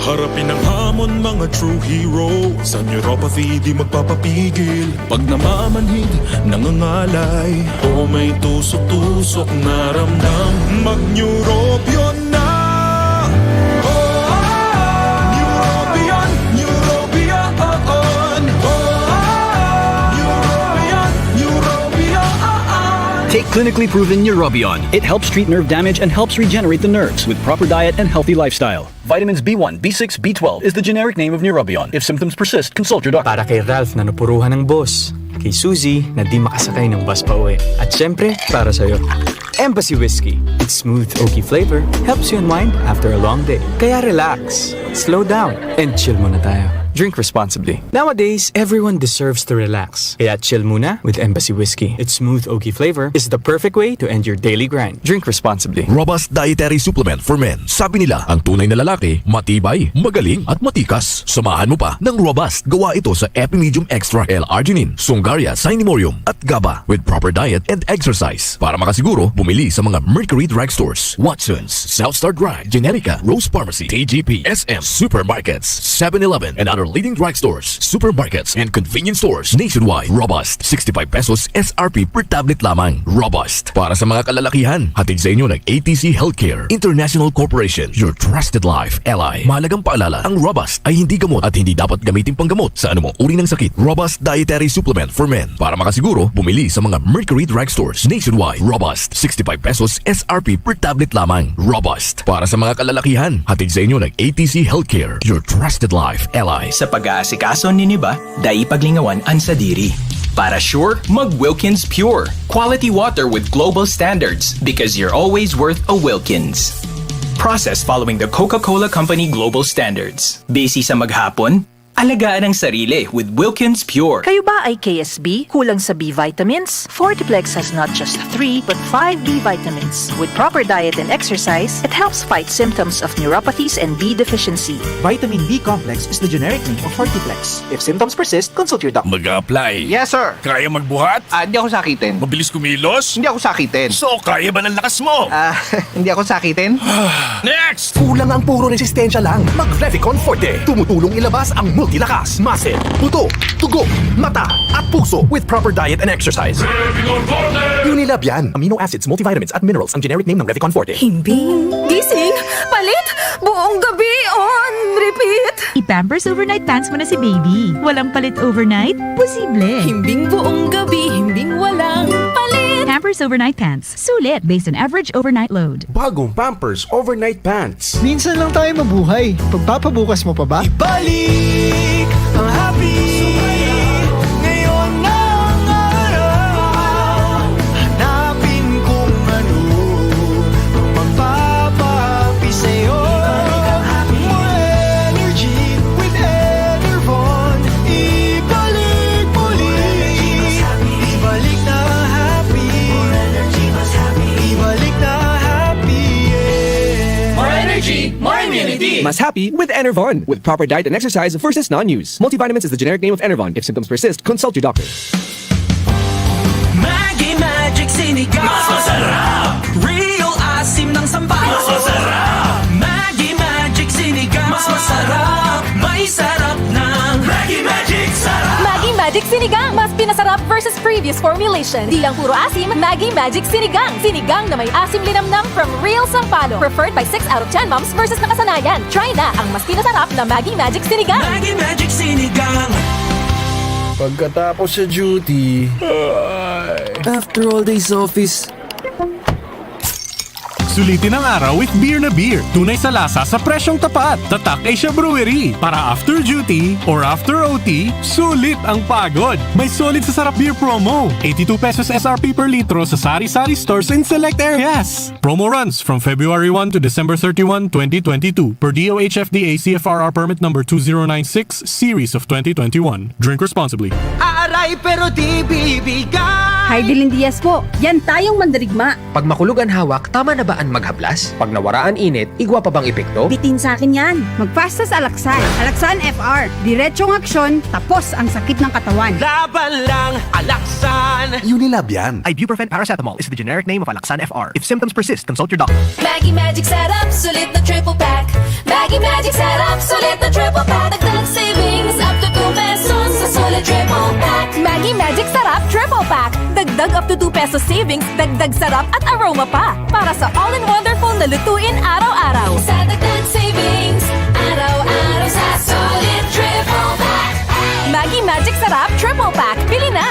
Harapin ang hamon, mga true hero. Sa neuropathy, di magpapapigil. Pag namamanhid, nangangalay, o may tusok-tusok na ramdam, mag-Neurobion na! Neurobion, Neurobion, Neurobion, Neurobion. Take clinically proven Neurobion. It helps treat nerve damage and helps regenerate the nerves with proper diet and healthy lifestyle. Vitamins B one, B six, B twelve is the generic name of Neurobion. If symptoms persist, consult your doctor. Para kay Ralph na napuruhan ng boss. Kay Suzy na di makasakay ng bus pa uwi. At syempre, para sa'yo. Embassy Whiskey. Its smooth, oaky flavor helps you unwind after a long day. Kaya relax, slow down, and chill muna tayo. Drink responsibly. Nowadays, everyone deserves to relax. Kaya chill muna with Embassy Whiskey. Its smooth, oaky flavor is the perfect way to end your daily grind. Drink responsibly. Robust Dietary Supplement for Men. Sabi nila, ang tunay na lalaki, matibay, magaling, at matikas. Samahan mo pa ng Robust. Gawa ito sa Epimedium Extra, L-arginine, Sungaria, Cinemorium, at GABA with proper diet and exercise. Para makasiguro, bumili sa mga Mercury Drug Stores, Watson's, South Star Drug, Generica, Rose Pharmacy, T G P, S M, supermarkets, seven eleven, and other leading drug stores, supermarkets, and convenience stores nationwide. Robust, sixty-five pesos S R P per tablet lamang. Robust. Para sa mga kalalakihan, hatid sa inyo ng A T C Healthcare International Corporation, your trusted life ally. Mahalagang paalala, ang Robust ay hindi gamot at hindi dapat gamitin panggamot sa anumang uri ng sakit. Robust Dietary Supplement for Men. Para makasiguro, bumili sa mga Mercury Drug Stores nationwide. Robust, sixty-five pesos S R P per tablet lamang. Robust. Para sa mga kalalakihan, hatid sa inyo ng A T C Healthcare, your trusted life ally. Sa pag-aasikaso nin iba, dai paglingawan an sadiri. Para sure, mag Wilkins Pure. Quality water with global standards because you're always worth a Wilkins. Processed following the Coca-Cola Company global standards. Busy sa maghapon? Alagaan ang sarili with Wilkins Pure. Kayo ba ay K S B? Kulang sa B vitamins? Fortiplex has not just three, but five B vitamins. With proper diet and exercise, it helps fight symptoms of neuropathies and B deficiency. Vitamin B complex is the generic name of Fortiplex. If symptoms persist, consult your doctor. Mag-a-apply. Yes, sir. Kaya magbuhat? Ah, hindi ako sakitin. Mabilis kumilos? Hindi ako sakitin. So, kaya ba ng lakas mo? Ah, hindi ako sakitin. Next! Kulang ang puro resistensya lang. Mag Revicon Forte. Tumutulong ilabas ang multilakas, muscle, buto, dugo, mata, at puso with proper diet and exercise. Unilab yan. Amino acids, multivitamins, at minerals ang generic name ng Revicon Forte. Himbing, gising, palit, buong gabi on repeat. I-Pampers Overnight Pants mo na si baby. Walang palit overnight? Posible. Himbing buong gabi, himbing walang palit. Pampers Overnight Pants. Sulit based on average overnight load. Bagong Pampers Overnight Pants. Minsan lang tayo mabuhay. Pagpapabukas mo pa ba? Ibalik ang happy. Ngayon na ang araw. Hanapin kung ano ang magpapahappy sa'yo. More energy with Enervon. Ibalik muli. Ibalik na ang happy. Ibalik na ang happy, yeah. More energy, more immunity. Mas happy with Enervon. With proper diet and exercise versus non-use. Multivitamins is the generic name of Enervon. If symptoms persist, consult your doctor. Maggi Magic Sinigang. Mas masarap. Real asim ng sampalok. Mas masarap. Maggi Magic Sinigang. Mas masarap. May sarap ng Maggi Magic Sarap. Maggi Magic Sinigang. Mas pinasarap versus previous formulation. Di lang puro asim, Maggi Magic Sinigang. Sinigang na may asim linamnam from real sampalok. Preferred by six out of ten moms versus nakasanayan. Try na ang mas pinasarap na Maggi Magic Sinigang. Maggi Magic Sinigang. Pagkatapos sa duty, ay. After all day's office, Sulitin ang araw with Beer na Beer. Tunay sa lasa sa presyong tapat. Tatak Asia Brewery. Para after duty or after O T, sulit ang pagod. May sulit sa sarap beer promo. Eighty-two pesos S R P per litro sa sari-sari stores in select areas. Promo runs from February one to December thirty-one, twenty twenty-two, per D O H F D A C F R R permit number two zero nine six, series of twenty twenty-one. Drink responsibly. Aaray pero di bibigay. Hi, Dylan Diaz po. Yan tayong mandirigma. Pag makulog an hawak, tama na ba an maghablas? Pag nawara an init, igwa pa bang epekto? Bitin sa akin yan. Magpasta sa Alaksan. Alaksan F R. Diretsong aksyon, tapos ang sakit ng katawan. Laban lang, Alaksan! Unilab yan. Ibuprofen paracetamol is the generic name of Alaxan F R. If symptoms persist, consult your doctor. Maggi Magic Sarap, sulit na triple pack. Maggi Magic Sarap, sulit na triple pack. Dagdag savings up to two pesos sa sulit triple pack. Maggi Magic Sarap Triple Pack. Dagdag up to two pesos savings, dagdag sarap at aroma pa. Para sa all-in-wonderful na lutuin araw-araw. Sa dagdag savings, araw-araw sa sulit triple pack. Maggi Magic Sarap Triple Pack. Bili na!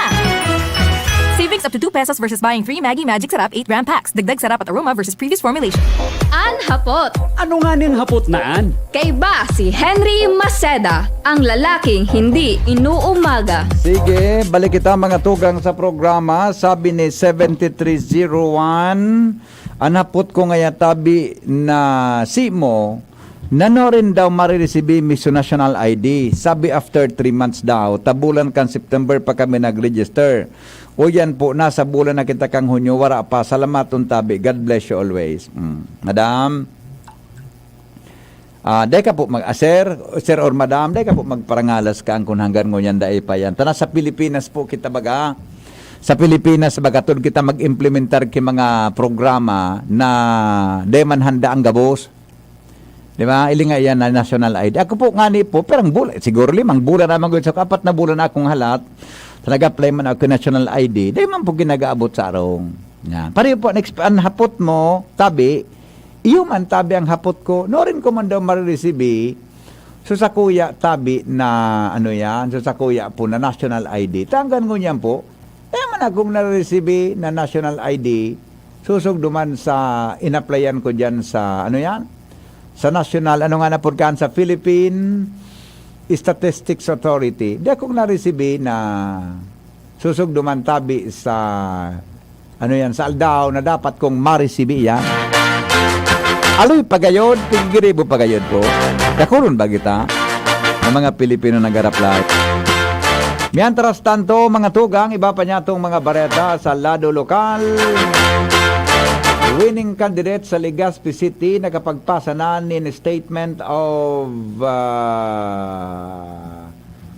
Savings up to two pesos versus buying three Maggi Magic Sarap eight gram packs. Dagdag sarap at aroma versus previous formulation. An hapot. Ano nga nin hapot na an? Kaiba si Henry Maceda, ang lalaking hindi inuumaga. Sige, balik kita mga tugang sa programa. Sabi ni seven three zero one, an hapot ko ngaya tabi na simo, nano rin daw mariresibi mi su national I D. Sabi after three months daw, tabulan kan September pa kami nag-register. O yan po, nasa bulan na kita kang Hunyo, wara pa. Salamaton tabi. God bless you always. Mm. Madam? Ah, dai ka po mag, ah, sir, sir or madam, dai ka po magparangalas kan kun hanggan ngunyan dai pa yan. Tana sa Pilipinas po kita baga. Sa Pilipinas, baga tod kita mag-implementar ki mga programa na dai man handa ang gabos. Di ba? Ili nga yan na national I D. Ako po ngani po, pirang bulan, siguro limang bulan naman gud. Sa apat na bulan na akong halat, nag-apply man ako national I D. Dai man po ginagaabot sa arong. Yan. Pareho po, next, an hapot mo, tabi, iyo man tabi ang hapot ko, no rin ko man daw mariresibi, so sa kuya tabi na, ano yan, so sa kuya po na national I D. Tanggan ngunyan po, kaya man akong nariresibi na national I D, susog duman sa inaplayan ko dyan sa, ano yan, sa national, ano nga na po kan, sa Philippine Statistics Authority. Di akong naresibi na susog duman tabi sa, ano yan, sa aldaw na dapat kong maresibi yan. Aloy pagayod, tigiribo pagayod po. Dakuron ba kita? Ang mga Pilipino nag-araplay. Mientras tanto, mga tugang, iba pa niya tong mga bareta sa lado lokal. Winning candidate sa Legazpi City nakapagpasa na nin statement of ah,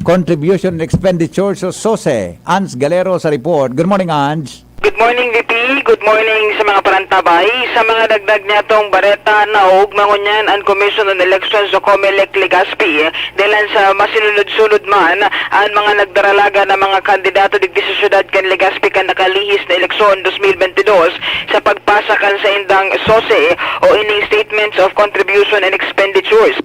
contribution and expenditure sa SOSE. Ans Galero sa report. Good morning, Ans. Good morning, V P. Good morning sa mga parantabay. Sa mga dagdag niyatong bareta, naugma ngunyan an Commission on Elections o COMELEC Legazpi. Dahilan sa masinunod-sunod man an mga nagdaralaga na mga kandidato digdi sa syudad kan Legazpi kan nakalihis na eleksyon twenty twenty-two sa pagpasa kan saindang SOSE o ining Statements of Contribution and Expenditures.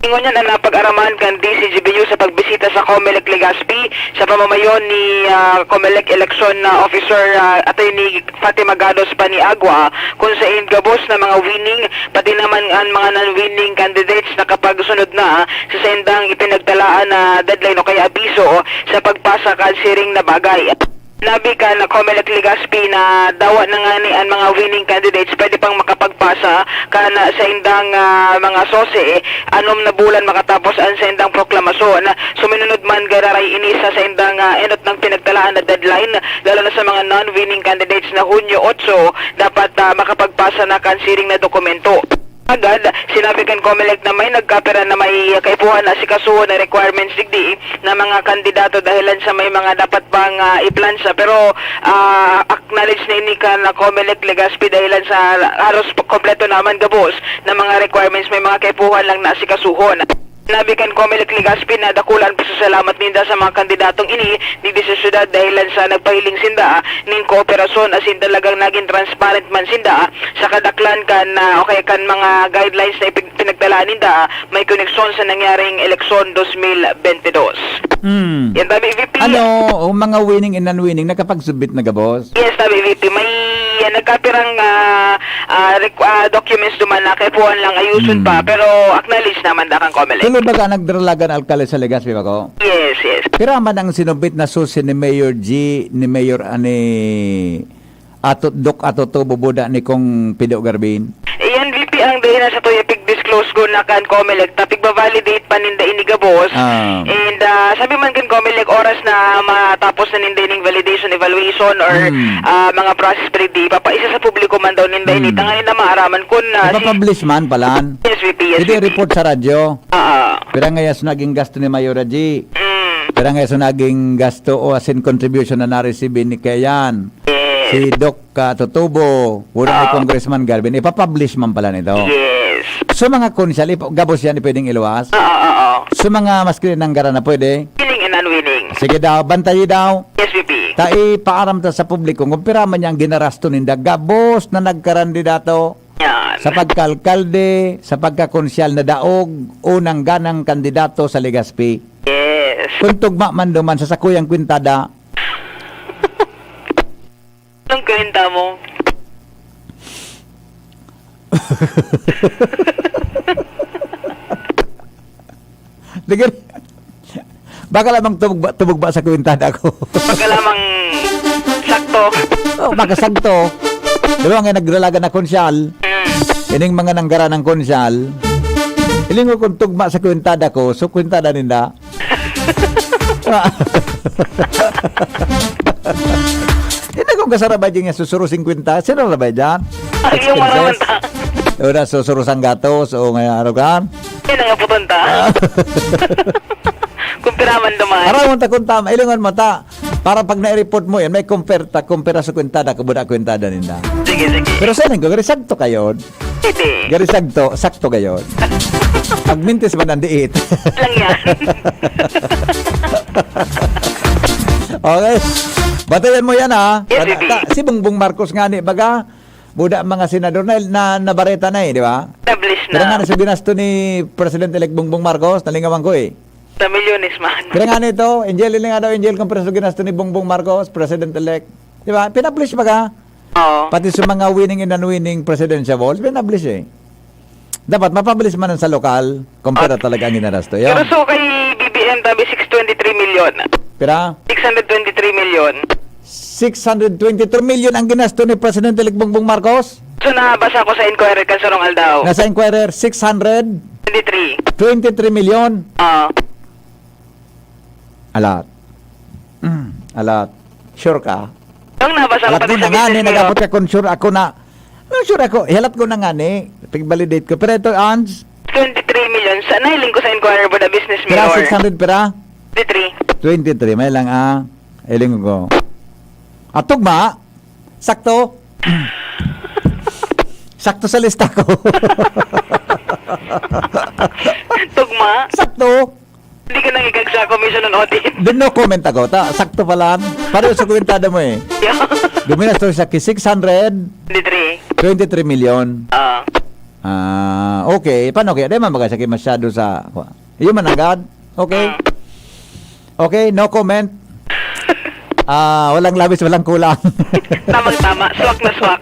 Ngunyan an napag-araman kan D C G B U sa pagbisita sa COMELEC Legazpi sa pamamayon ni ah, COMELEC Election ah, Officer ah, Attorney Fatima Gados Paniagua, kung sain gabos na mga winning, pati naman an mga non-winning candidates nakapagsunod na sa saindang ipinagtalaan na deadline o kaya abiso sa pagpasa kan siring na bagay. Sinabi kan COMELEC Legazpi na dawa na ngani an mga winning candidates pwede pang makapagpasa kan saindang ah, mga SOSE anom na bulan makatapos an saindang proklamasyon. Suminunod man giraray ini sa saindang ah, enot nang pinagtalaan na deadline, lalo na sa mga non-winning candidates na Hunyo otso dapat ah, makapagpasa na kan siring na dokumento. Agad, sinabi kan COMELEC na may nagkapira na may kaipuhan na asikasuhon na requirements digdi na mga kandidato dahilan sa may mga dapat pang ah, iplansa. Pero ah, acknowledge na ini kan COMELEC Legazpi dahilan sa halos kompleto naman gabos na mga requirements, may mga kaipuhan lang na asikasuhon. Sinabi kan COMELEC Legazpi na dakula an pasasalamat ninda sa mga kandidatong ini digdi sa syudad dahilan sa nagpahiling sinda nin kooperasyon asin talagang nagin transparent man sinda sa kadaklan kan ah, o kaya kan mga guidelines na ipig- pinagtalaan ninda may koneksyon sa nangyaring eleksyon twenty twenty-two. Hmm. Yan tabi, V P. Ano, o mga winning and non-winning, nakapagsubmit na gabos? Yes, tabi, V P. May ah, nagkapirang ah, ah, requ- ah, documents duman na kaipuhan lang ayuson pa, pero acknowledge naman da kan COMELEC. Tulo ba ka nagdaralagan alkalde sa Legazpi ba ko? Yes, yes. Pira man ang sinubmit na SOSE ni Mayor G, ni Mayor ani Ato Doc Ato to bubuda ni Kong Pido Garbin? Iyan, V P, ang dahil na sa tuya pig-disclose Kung na kan Comelec, ta pigba-validate pa ninda ini gabos. Ah. And, ah, sabi man kan Comelec, oras na matapos na ninda ining validation, evaluation, or, Hmm. ah, mga process pa digdi, ipapaisa sa publiko man daw ninda ini. Hmm. Tanganing na maaraman kun, ah, si Ipapublish man, palan. Yes, V P, yes, Hindi V P. report sa radyo. Ah, ah. Pira nga yaso naging gasto ni Mayor Raji? Mm. Pira nga yaso naging gasto o asin contribution na na-receive ni Kayan? Yes. Si Doc Katutubo, wala ni Ah. Congressman Garvin. Ipapublish man pala nito. Yes. So, mga konsyal, ipa-, gabos yan, pwedeng iluwas? Oo, oo. So, mga maski nanggara na pwede? Winning and unwinning. Sige daw, bantayi daw. Yes, V P. Ta ipaaram ta sa publiko kung pira man yang ginarasto ninda, gabos na nagkarandidato Yan. sa pagkaalkalde, sa pagkakonsyal na daog, unang ganang kandidato sa Legazpi. Yes. Kung tugma man duman sa sakuyang kwintada, Anong kwenta mo? Sige. Baka lamang tumugba, tumugba sa kwintada ko. Baka lamang sakto. Oh, baka sakto. Di ba nga naglalaga na konsyal? Mm. Ining mga nanggara ng konsyal. Ilingo kung tugma sa kwintada ko, so kwintada ninda. Hindi ko kasarabay dyan nga susuro singkwenta. Sino na ba dyan? Ay, yung mga Expenses? Wala, susuro sang gatos. O nga, ano ka? Yan ang aputan ta. Ah. Kung piraman duman. Arawon ta kung tama. Ilingon mo ta. Para pag na-report mo yan, may kumpirta, kumpira sa kwentada, kabuda kwentada ninda. Sige, sige. Pero sa ko, gari sakto kayo. Hindi. Gari sakto, sakto kayo. Pagmintis man ang diit. Lang yan. Okay. Batayan mo yan, ha? Yes, Kada- sige. ta- si Bongbong Marcos nga ni, baga, buda mga senador na, na, nabareta na eh, di ba? Established Pero na. nga na sa ginasto ni President-elect Bongbong Marcos, nalingawan ko eh. Sa milyones man. Pero nga nito, Angel, iling nga daw, Angel, kung preso ginasto ni Bongbong Marcos, President-elect. Di ba? Pinablish pa ka? Oo. Pati sa mga winning and unwinning presidential balls, pinablish eh. Dapat mapablish man sa lokal, kung pera At talaga ang ginarasto. Pero Yan. so kay B B M, tabi six twenty-three million. Pira? Six hundred twenty-three million. Six hundred twenty-three million ang ginasto ni President-elect Bongbong Marcos? So, nabasa ko sa Inquirer kan sarong aldaw. Nasa Inquirer, six hundred? Twenty-three. Twenty-three million? Oo. A lot. Mm, a lot. Sure ka? Ang nabasa ko Alat pati mo sa na nga ni, business nag-abot ka kung sure ako na. No, sure ako. Ihalat ko na nga ni. Pag-validate ko. Pero ito, Ans? Twenty-three million. Sa, nahiling ko sa Inquirer po na business Pira, mirror. Six hundred pira? Twenty-three. Twenty-three. May lang, ah. Iling ko. At tugma. Sakto. Sakto sa lista ko. Tugma? Sakto. Hindi ka nangigag sa commission on audit. Then no comment ako. Ta, sakto pala. Pareho sa kwentada mo eh. Yeah. Guminasto siya ki six hundred Twenty-three. twenty-three million. Ah. Ah, okay. Paano kaya? Di man bagay sa ki masyado sa... Yun man agad. Okay. Mm. Okay, no comment. Ah, walang labis, walang kulang. Tamang-tama. Swak na swak.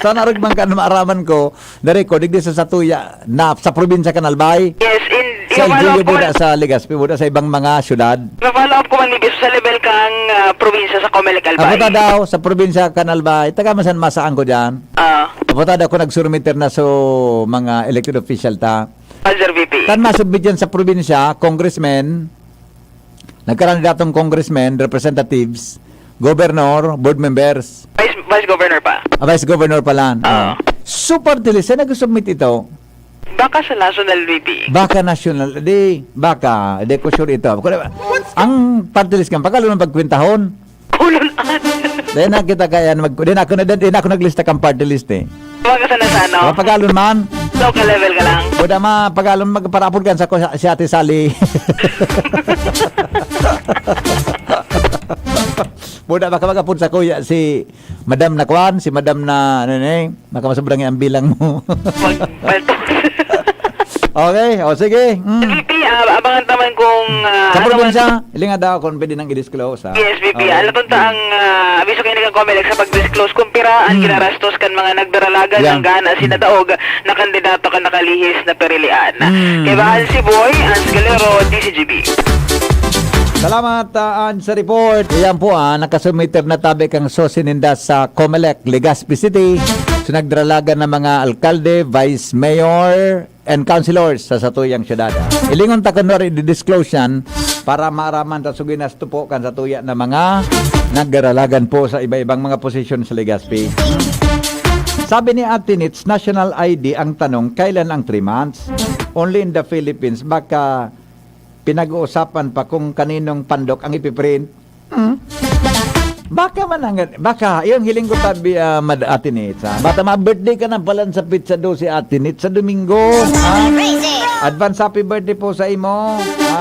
Sana arog man ka na maaraman ko. Dari ko, digdi sa satuya, na sa probinsya kan Albay. Yes, in, Sa yung follow-up L G U ko buda man, sa Legazpi, buda sa ibang mga syudad. Yung follow-up ko man, maybe sa level kang, ah, probinsya sa Comelec Albay. Ako ta daw, sa probinsya kan Albay, taga masan masaan ko dyan. Ah. Ako ta daw, kung nagsurumiter na so mga elected official ta. Ah, Sir V P. Tan masubmit dyan sa probinsya, congressmen, nagkarandidatong congressmen, representatives, governor, board members. Vice, Vice Governor pa. Ah, Vice Governor pa lang. Oo. So, party list, saan nag-submit ito? Baka sa national, V P. Baka national, di, baka, di ko sure ito. Kung, ang party list kan, pagkalo ng pagkwentahon. Kulon at. Di na kita kaya mag, di na ako na, di na ako naglista kan party list eh. Baka sa nasa ano? Mga Pagalon man. Local level ka lang. Buda ma, Pagalon magparapod kan sa ko, si Ate Sally. Buda baka magapod sa kuya si Madam na kwan, si Madam na, ano ni, baka masobrang ang bilang mo. Mag-, paltos. Okay, o sige. Mm. V P, ah, abangan ta man kung, ah, Sa ano probinsya, man. Ilinga daw kung pwede nang i-disclose, ha? Yes, V P. Okay. Alaton ta ang, ah, abiso kayo ni kang Comelec sa pag-disclose kung pira ang Mm. ginarastos kan mga nagdaralagan Yeah. ng gana Mm. sinadaog na kandidato kan nakalihis na perilian. Mm. Kay Bahal si Boy, Ans Galero, D Z G B. Salamat, ah, Ans, sa report. Ayan po, ah, nakasumiter na tabi kang sosi ninda sa Comelec, Legazpi City. sa nagdaralagan na mga alkalde, vice mayor, and councilors sa satuyang syudad. Hilingon ta kunwari i-disclose yan para maaraman ta suginas tupo kan satuya na mga nagdaralagan po sa iba-ibang mga posisyon sa Legazpi. Sabi ni Ate Nits, national I D ang tanong, kailan ang three months? Only in the Philippines, baka pinag-uusapan pa kung kaninong pandok ang ipiprint. Hmm? Baka man ang, baka, yung hiling ko tabi, ah, Mad-, Ate Nits, ha? Bata ma-birthday ka na pala sa pizza do si Ate Nits sa Domingo, ha? Advance happy birthday po sa imo, ha?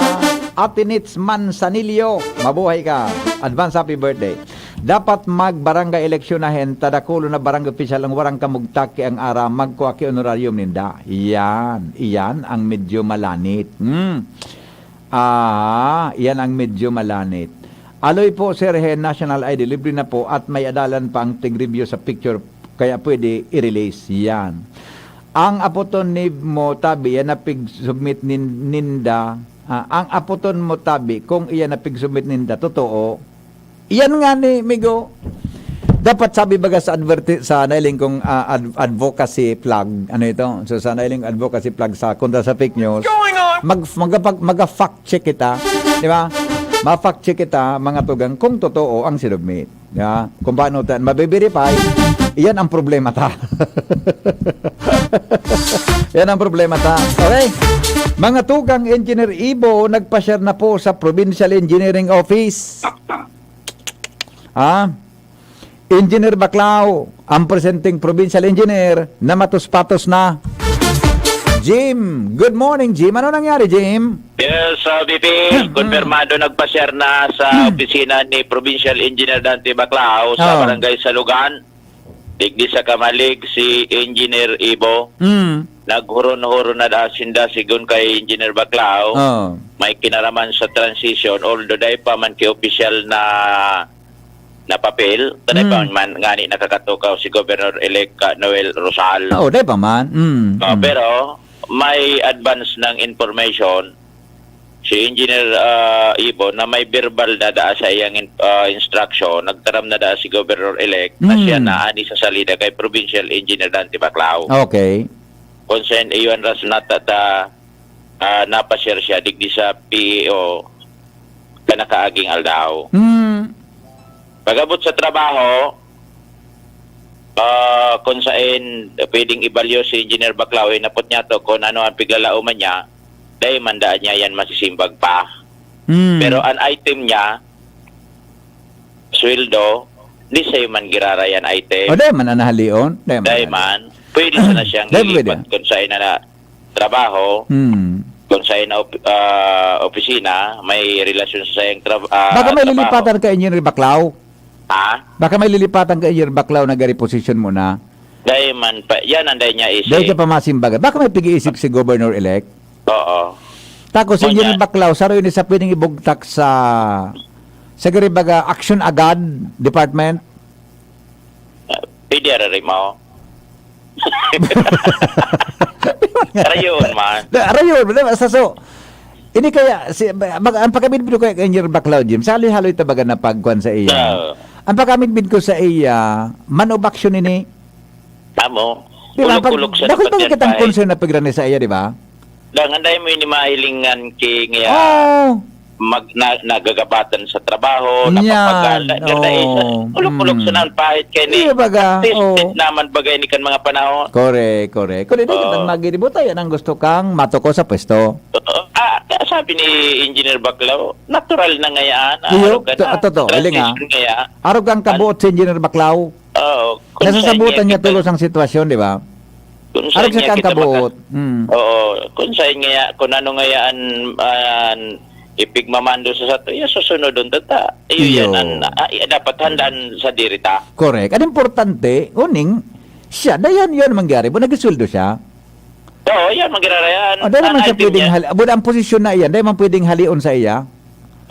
Ate Nits Manzanillo, mabuhay ka. Advance happy birthday. Dapat mag-barangay eleksyon na hen, ta dakolo na barangay opisyal ang warang kamugtak ki ang ara, magkua ki honorarium ninda. Iyan, iyan ang medyo malanit. Hmm. Ah, iyan ang medyo malanit. Aloy po, sir, he, national I D, libre na po at may adalan pa ang tig-review sa picture, kaya pwede i-release. Yan. Ang apoton ni mo, tabi, yan na pig-submit nin-, ninda. Ah, ang apoton mo, tabi, kung iyan na pig-submit ninda, totoo. Iyan nga ni, migo. Dapat sabi baga sa adverti-, sa nailing kong, ah, ad-, advocacy flag, ano ito? So, sa nailing advocacy flag sa kontra sa fake news, mag-, magapag-, maga-fact check kita, di ba? Ma-fact check kita, mga tugang, kung totoo ang sinubmit. Ya, kung paano ta-, mabe-verify, iyan ang problema ta. Yan ang problema ta. Okay? Mga tugang, Engineer Ibo, nagpa-share na po sa Provincial Engineering Office. Ah? Engineer Baclao, ang presenteng provincial engineer na matos-patos na. Jim, good morning, Jim. Ano nangyari, Jim? Yes, uh, V P, Hmm, hmm. Konfirmado, nagpa-share na sa Hmm. opisina ni Provincial Engineer Dante Baclao sa Oh. Barangay Salugan, digdi sa Camalig, si Engineer Ibo. Hmm. Naghuron-huron na daa sinda, sigon kay Engineer Baclao. Oh. May kinaraman sa transition, although dai pa man ki opisyal na na papel, ta dai pa Hmm. man ngani nakakatukaw si Governor-elect ka Noel Rosal. Oo, dai pa man. Mm, Ah, mm. Pero may advance ng information si Engineer, ah, Ibo na may verbal na daa sa iyang in-, ah, instruction, nagtaram na daa si Governor-elect na siya Hmm. na ani sa salida kay Provincial Engineer Dante Baclao. Okay. Kung saan iyon ras nata ta, ah, napashare siya digdi sa P E O ka nakaaging aldaw. Hmm. Pag-abot sa trabaho, ah, kung saen pwedeng ibalyo si Engineer Baclao, inapot niya to kung ano ang piglalaoman niya, dai man daan niya yan masisimbag pa. Hmm. Pero an item niya, sweldo, di sa'yo man giraray an item. O, dai man an halion. Dai man Dai an halion. man. Pwede sana siyang Dai pwede. ilipat kung saen na, na trabaho, Hmm. kung saen na op-, ah, opisina, may relasyon sa saiyang trab-, ah, Baka may trabaho. lilipatan ka, Engineer Baclao. Ha? Baka may lilipatan ka, Engineer Baclao, na gari posisyon mo na. Dai man pa, yan ang dai niya isip. Dai siya pa masimbagan. Baka may pig-iisip si Governor-elect. Oo. Takos, Engineer Baclao, saro ini sa pwedeng ibugtak sa, sa gari baga, Action Agad Department. Ah, pwede arari mo. Rayon man. Da, rayon, da, sa so, ini kaya, si, mag, ang pagkabidbid ko kay Engineer Baclao, Jim, sa haloy-haloy ta baga na pagkuhan sa iya. Oo. Ang pagkabidbid ko sa iya, man of action ini. Amo. Di ba? Ulog-ulog Pag, sa dakul dapat pa yan, kitang pare. Concern na pagdani sa iya, di ba? Dang, anday mo ini mahilingan ki nga Oo. mag-, na-, nagagabatan sa trabaho, Yan, napapagal, na, na, na, oo. Ulog-ulog Mm. sa nang pahit kay ni. Iya, baga, At least, oo. naman bagay ni kan mga panahon. Correct, correct. Kung hindi Oo. kitang magiribo, tayo nang gusto kang matuko sa pwesto. Oo. Ah, kaya sabi ni Engineer Baclao, natural na ngayaan, Iyo, araw ka to-, na, ah, totoo, iling, ah. transition ngaya. Arog ang An- kabuot si Engineer Baclao. Oo, kung Nasasabutan saan niya niya kita tulos ang sitwasyon, di ba? Kung Arog saan siya niya kang kita kabuot. maka-, Mm. Oo, kung saan niya, kung ano ngayaan, an ipigmamando sa sato, iya susunod unta ta. Iyo Iyo. yan, an, ah, iya dapat handaan sa dirita. Correct. Ang importante, uning, siya, dayan yun mangyari. Bu, nagsweldo siya. Oo, yan, magirarayan. Oh, dahil naman An siya item pwedeng niya. hali-, bu, ang posisyon na iyan, dahil man pwedeng halion sa iya.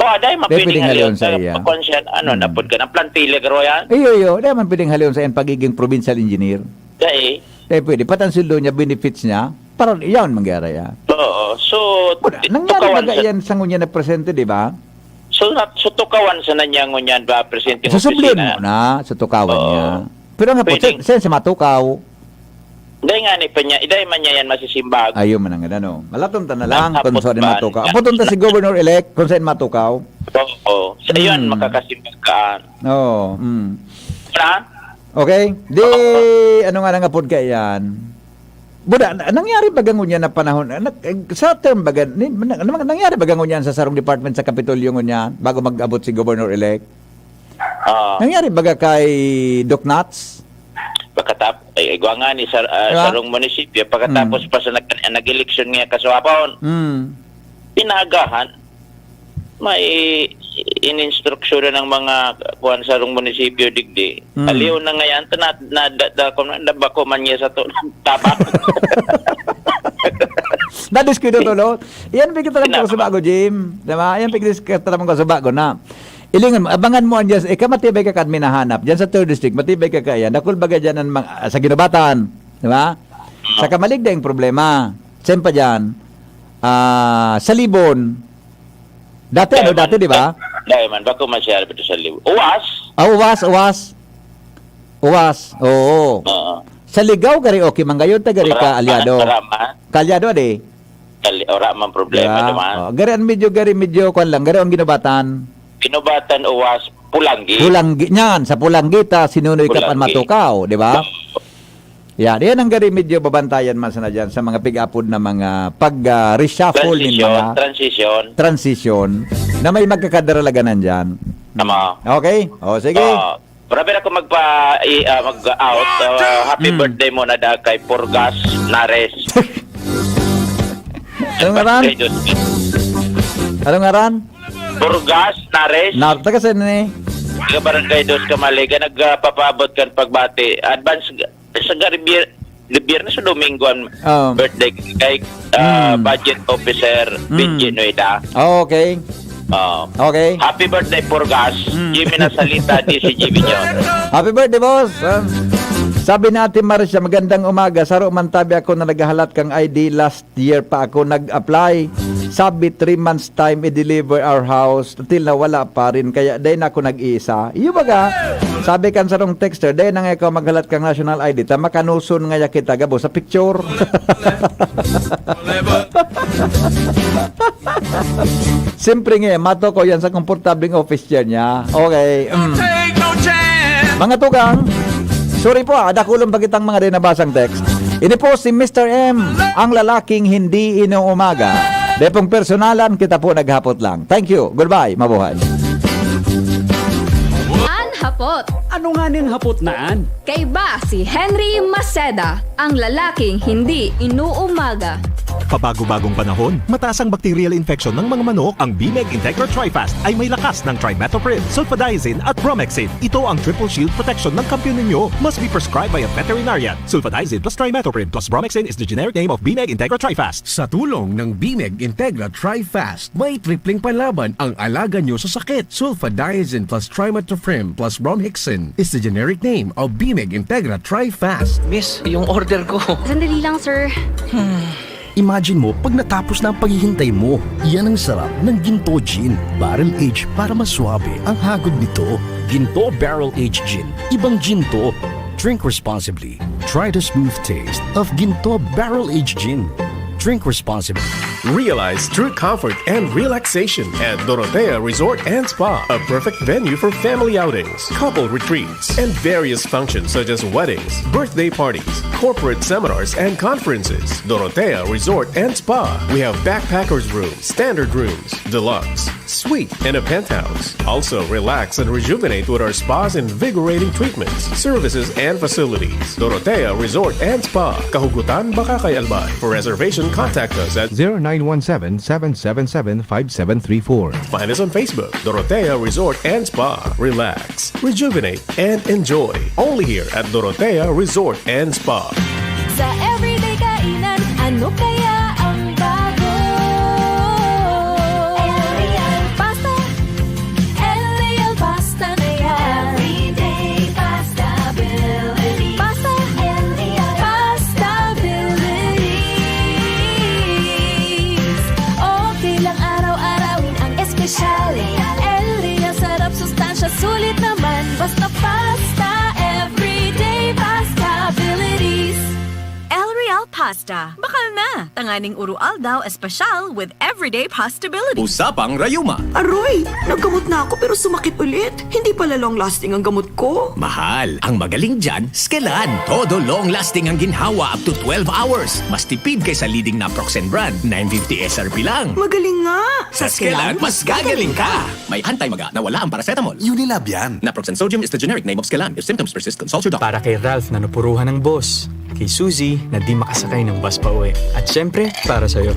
Oo, dahil man Dahil pwedeng pwedeng halion halion sa sa iya. pakuan siya, ano, Hmm. napod ka ng plantilla, garo yan? Iyo, iyo. Dahil man pwedeng halion sa iyang pagiging provincial engineer. Dahil? Dahil pwede. Pati ang sweldo niya, benefits niya, para iyan mangyari yan. Oo. So, Bu, nangyari tukawan baga sa iyan sa ngunyan na presente, di ba? So, nat-, so, tukawan sa nanyang ngunyan ba, presente ng Susublihan opisina? mo na, sa tukawan Oo. niya. Pero ang hapot, Pwedeng- sen, sen si matukaw. Dai nga ni pa niya, iday man niya yan masisimbag. Ayo man ang ano. Malaton ta na lang Ang kung hapot saan ba? matukaw. Apoton ta si Governor-elect kung saan matukaw. Oo. Sa iyon, Hmm. makakasimbag ka. Oo. Mm. Ha? Okay. Di, Oo. ano nga nang apod ka yan? Buda, na- nangyari ba ganun yan na panahon? Na- sa term ba gan-, ni- na- na- nangyari ba ganun yan sa sarong department sa Kapitolyo ngunyan bago mag-abot si Governor-elect? Ah. Nangyari ba ga kay Doc Nats? Pagkatap-, ay, igwa nga ni sar-, ah, Diba? sarong munisipyo, pagkatapos Mm. pa sa nag-, nag-eleksyon nga kaswapon, Mm. pinagahan, may ininstruksyon ng mga kuwan sarong munisipyo digdi. Mm. Aliw na ngayon, ta na, na, da, da, kung na, bako man niya sa to, tabak. Nadiskuido to, no? Yan, pigkita lang Pinagahan. ko sa bago, Jim. Diba? Yan, pigkita lang ko sa bago na. Ilingon mo, abangan mo ang Diyos. Ika matibay ka kan minahanap. Diyan sa third district, matibay ka kaya. Dakul baga dyan ang mga, sa Ginubatan. Di ba? Sa Kamalig na yung problema. Saan pa dyan? Ah, sa Libon. Dati, ano, Kaya dati, man, di ba? Kaya man, bako man siya dito sa Libon. Uwas? Ah, uwas, uwas. Uwas, oo. Oo. Sa Ligaw, gari okay man gayon, ta gari Para-, ka alyado. para-, para-, Ka alyado, adi? Kali-, ora man problema Diba? naman. Oh, gari ang medyo, gari medyo kwan lang, gari ang Ginubatan. Ginubatan, Uwas, Pulanggi. Pulanggi, niyan, sa Pulanggi ta, sinunoy ka pan Pulanggi. matukaw, di ba? Oo. Yan, yan ang gari medyo babantayan man sana dyan sa mga pig-apod na mga pag, ah, reshuffle nin Transition, mga transition. transition na may magkakadaralaganan dyan. Tama. Okay? O, sige. Oo. Marami na ako magpa-, i-, ah, mag-out. Ah, happy Mm. birthday muna da kay Purgas Nares. Anong ngaran? Barangay Dos. Anong ngaran? Purgas Nares. Na, taga saan ni? Taga Barangay Dos, Camaliga. Nagpapaabot kan pagbati. Advance g-, sa gari, bier-, di Biyernes o Domingo ang Oh. birthday kay, ah, Mm. budget officer, Mm. Benji Noeda. Oh, okay. Oh. Okay. Happy birthday, Purgas. Mm. Jimmy Nasalita, D C Jimmy John. Happy birthday, boss. Ah, sabi ni Ate Marcia, "Magandang umaga. Saro man tabi ako na naghahalat kang I D last year pa ako nag-apply. Sabi, three months time, i-deliver our house. Till na wala pa rin. Kaya dai na ako nag-iisa." Iyo baga, sabi kan sarong texter, "Dai na nga ikaw maghalat kang national I D. Ta makanuson nga ya kita gabo sa picture." Siyempre nga, matukaw yan sa komportableng office chair niya. Okay. Mm. Mga tugang, sorry po, ah, dakulon pa kitang mga di nabasang text. Ini po si Mister M, ang lalaking hindi inuumaga. Dai pong personalan, kita po naghapot lang. Thank you. Goodbye. Mabuhay. An hapot. Ano nga ning hapot na an? Kaiba si Henry Maceda, ang lalaking hindi inuumaga. Pabago-bagong panahon, mataas ang bacterial infection ng mga manok. Ang Bimeg Integra Trifast ay may lakas ng trimethoprim, sulfadiazine at bromhexine. Ito ang triple shield protection ng kampiyon ninyo. Must be prescribed by a veterinarian. Sulfadiazine plus trimethoprim plus bromhexine is the generic name of Bimeg Integra Trifast. Sa tulong ng Bimeg Integra Trifast, may tripling panlaban ang alaga nyo sa sakit. Sulfadiazine plus trimethoprim plus bromhexine is the generic name of Bimeg Integra Trifast. Miss, yung order ko. Sandali lang, sir. Imagine mo, pag natapos na ang paghihintay mo, yan ang sarap ng Ginto Gin. Barrel age para mas suabe ang hagod nito. Ginto Barrel Age Gin. Ibang Ginto. Drink responsibly. Try the smooth taste of Ginto Barrel Age Gin. Drink responsibly. Realize true comfort and relaxation at Dorotea Resort and Spa, a perfect venue for family outings, couple retreats, and various functions such as weddings, birthday parties, corporate seminars, and conferences. Dorotea Resort and Spa. We have backpackers room, standard rooms, deluxe, suite, and a penthouse. Also, relax and rejuvenate with our spa's invigorating treatments, services, and facilities. Dorotea Resort and Spa, Kahugutan, Bacacay, Albay. For reservation, contact us at zero nine one seven, seven seven seven, five seven three four. Find us on Facebook, Dorotea Resort and Spa. Relax, rejuvenate, and enjoy. Only here at Dorotea Resort and Spa. Sa everyday kainan, ano kaya ang bago? Elreal Pasta. Elreal Pasta na yan. Everyday pasta ability. Pasta. Elreal Pasta abilities. Okay lang araw-arawin ang espesyal. Elreal sarap, sustansya, sulit naman. Basta pasta, everyday. Basta, bakal na! Tanganing Uru Aldaw Espesyal with Everyday Possibility. Usapang Rayuma. Aroy! Naggamot na ako pero sumakit ulit. Hindi pala long lasting ang gamot ko. Mahal, ang magaling dyan, Skelan. Todo long lasting ang ginhawa up to twelve hours. Mas tipid kaysa leading naproxen brand, nine fifty S R P lang. Magaling nga! Sa Skelan, mas gagaling ka! May anti-maga na wala ang paracetamol. Unilab yan. Naproxen sodium is the generic name of Skelan. If symptoms persist, consult your doctor. Para kay Ralph na napuruhan ng boss. Kay Suzy na di makasakay ng bus pa uwi. At syempre, para sa'yo.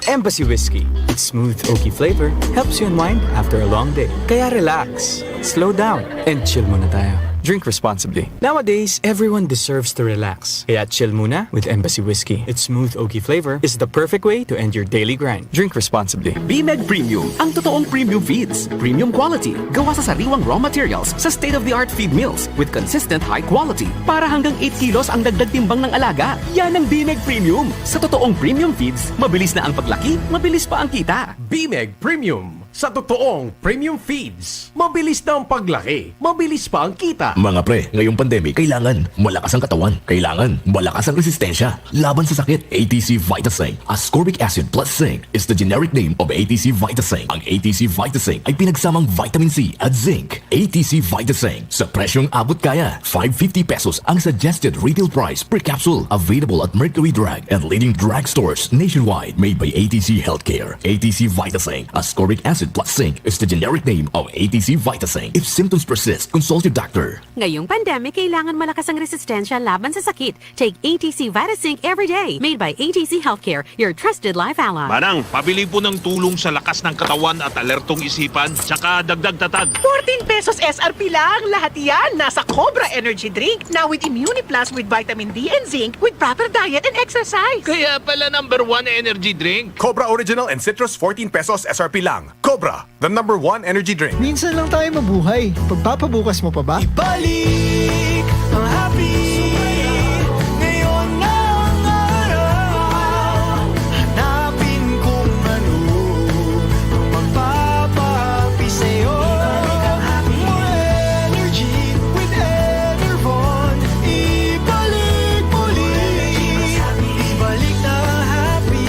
Embassy Whiskey. Its smooth oaky flavor helps you unwind after a long day. Kaya relax, slow down, and chill muna tayo. Drink responsibly. Nowadays, everyone deserves to relax. Kaya chill muna with Embassy Whiskey. Its smooth oaky flavor is the perfect way to end your daily grind. Drink responsibly. Bimeg Premium, ang totoong premium feeds. Premium quality, gawa sa sariwang raw materials sa state-of-the-art feed mills with consistent high quality. Para hanggang eight kilos ang dagdag timbang ng alaga. Yan ang Bimeg Premium. Sa totoong premium feeds, mabilis na ang paglaki, mabilis pa ang kita. Bimeg Premium. Sa totoong premium feeds, mabilis na ang paglaki, mabilis pa ang kita. Mga pre, ngayong pandemic, kailangan malakas ang katawan. Kailangan malakas ang resistensya laban sa sakit. A T C Vitasync, ascorbic acid plus zinc, is the generic name of A T C Vitasync. Ang A T C Vitasync ay pinagsamang vitamin C at zinc. A T C Vitasync, sa presyong abot kaya. Five fifty pesos ang suggested retail price per capsule. Available at Mercury Drug and leading drugstores nationwide. Made by A T C Healthcare. A T C Vitasync, ascorbic acid plus zinc, is the generic name of A T C Vitasync. If symptoms persist, consult your doctor. Ngayong pandemic, kailangan malakas ang resistensya laban sa sakit. Take A T C Vitasync every day. Made by A T C Healthcare, your trusted life ally. Manang, pabili po ng tulong sa lakas ng katawan at alertong isipan, tsaka dagdag tatag. Fourteen pesos S R P lang. Lahat yan nasa Cobra Energy Drink, now with Immuniplus with vitamin D and zinc with proper diet and exercise. Kaya pala number one energy drink. Cobra Original and Citrus, fourteen pesos S R P lang. Cobra, the number one energy drink. Minsan lang tayo mabuhay. Pagpapabukas mo pa ba? Ibalik ang happy. Ngayon na ang araw. Hanapin kung ano ang magpapahappy sa'yo. More energy with Enervon. Ibalik muli. Ibalik na happy.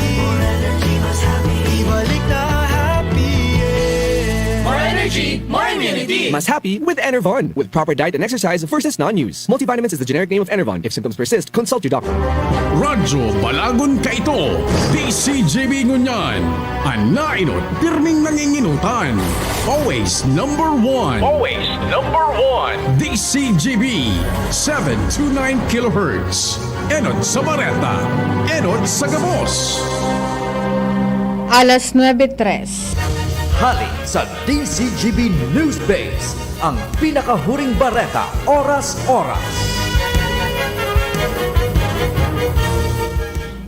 Ibalik na happy. Yeah. More energy, more immunity. Mas happy with Enervon. With proper diet and exercise, versus non-use. Multivitamins is the generic name of Enervon. If symptoms persist, consult your doctor. Radyo Balagon Kaito, D C G B Ngunyan. An nainot, pirming nanginginutan. Always number one. Always number one. D C G B, seven two nine kilohertz. Enot sa Bareta, enot sa gabos. Alas nuebe tres. Hali sa D C G B News Base, ang pinakahuring bareta, oras-oras.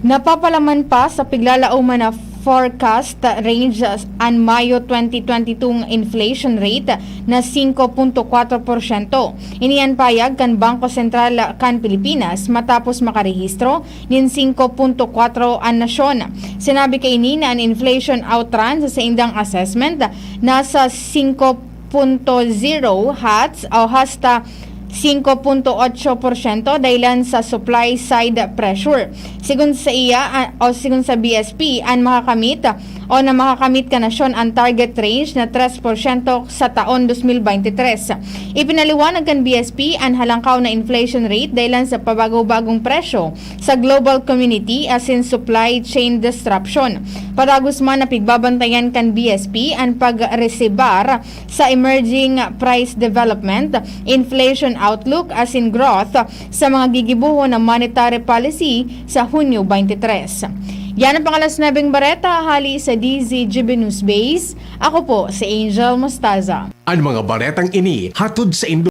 Napapalaman pa sa piglalaoman na forecast range an Mayo twenty twenty-two inflation rate na singko punto kwatro porsyento. Ini an payag kan Bangko Sentral kan Pilipinas matapos makarehistro nin singko punto kwatro an nasyon. Sinabi kaini na an inflation outrun sa saindang assessment nasa singko punto zero hats o hasta singko punto otso porsyento dahilan sa supply side pressure. Sigon sa iya, ah, o sigon sa B S P, an makakamit o na makakamit kan nasyon an target range na tres porsyento sa taon dos mil beintitres. Ipinaliwanag kan B S P an halangkaw na inflation rate dahilan sa pabago-bagong presyo sa global community asin supply chain disruption. Padagos man na pigbabantayan kan B S P an pagresibar sa emerging price development, inflation outlook asin growth sa mga gigibohon na monetary policy sa Hunyo twenty twenty-three. Yan ang pang-alas nuebeng bareta hali sa D Z G B News Base. Ako po si Angel Mostaza. An mga baretang ini hatod sa indo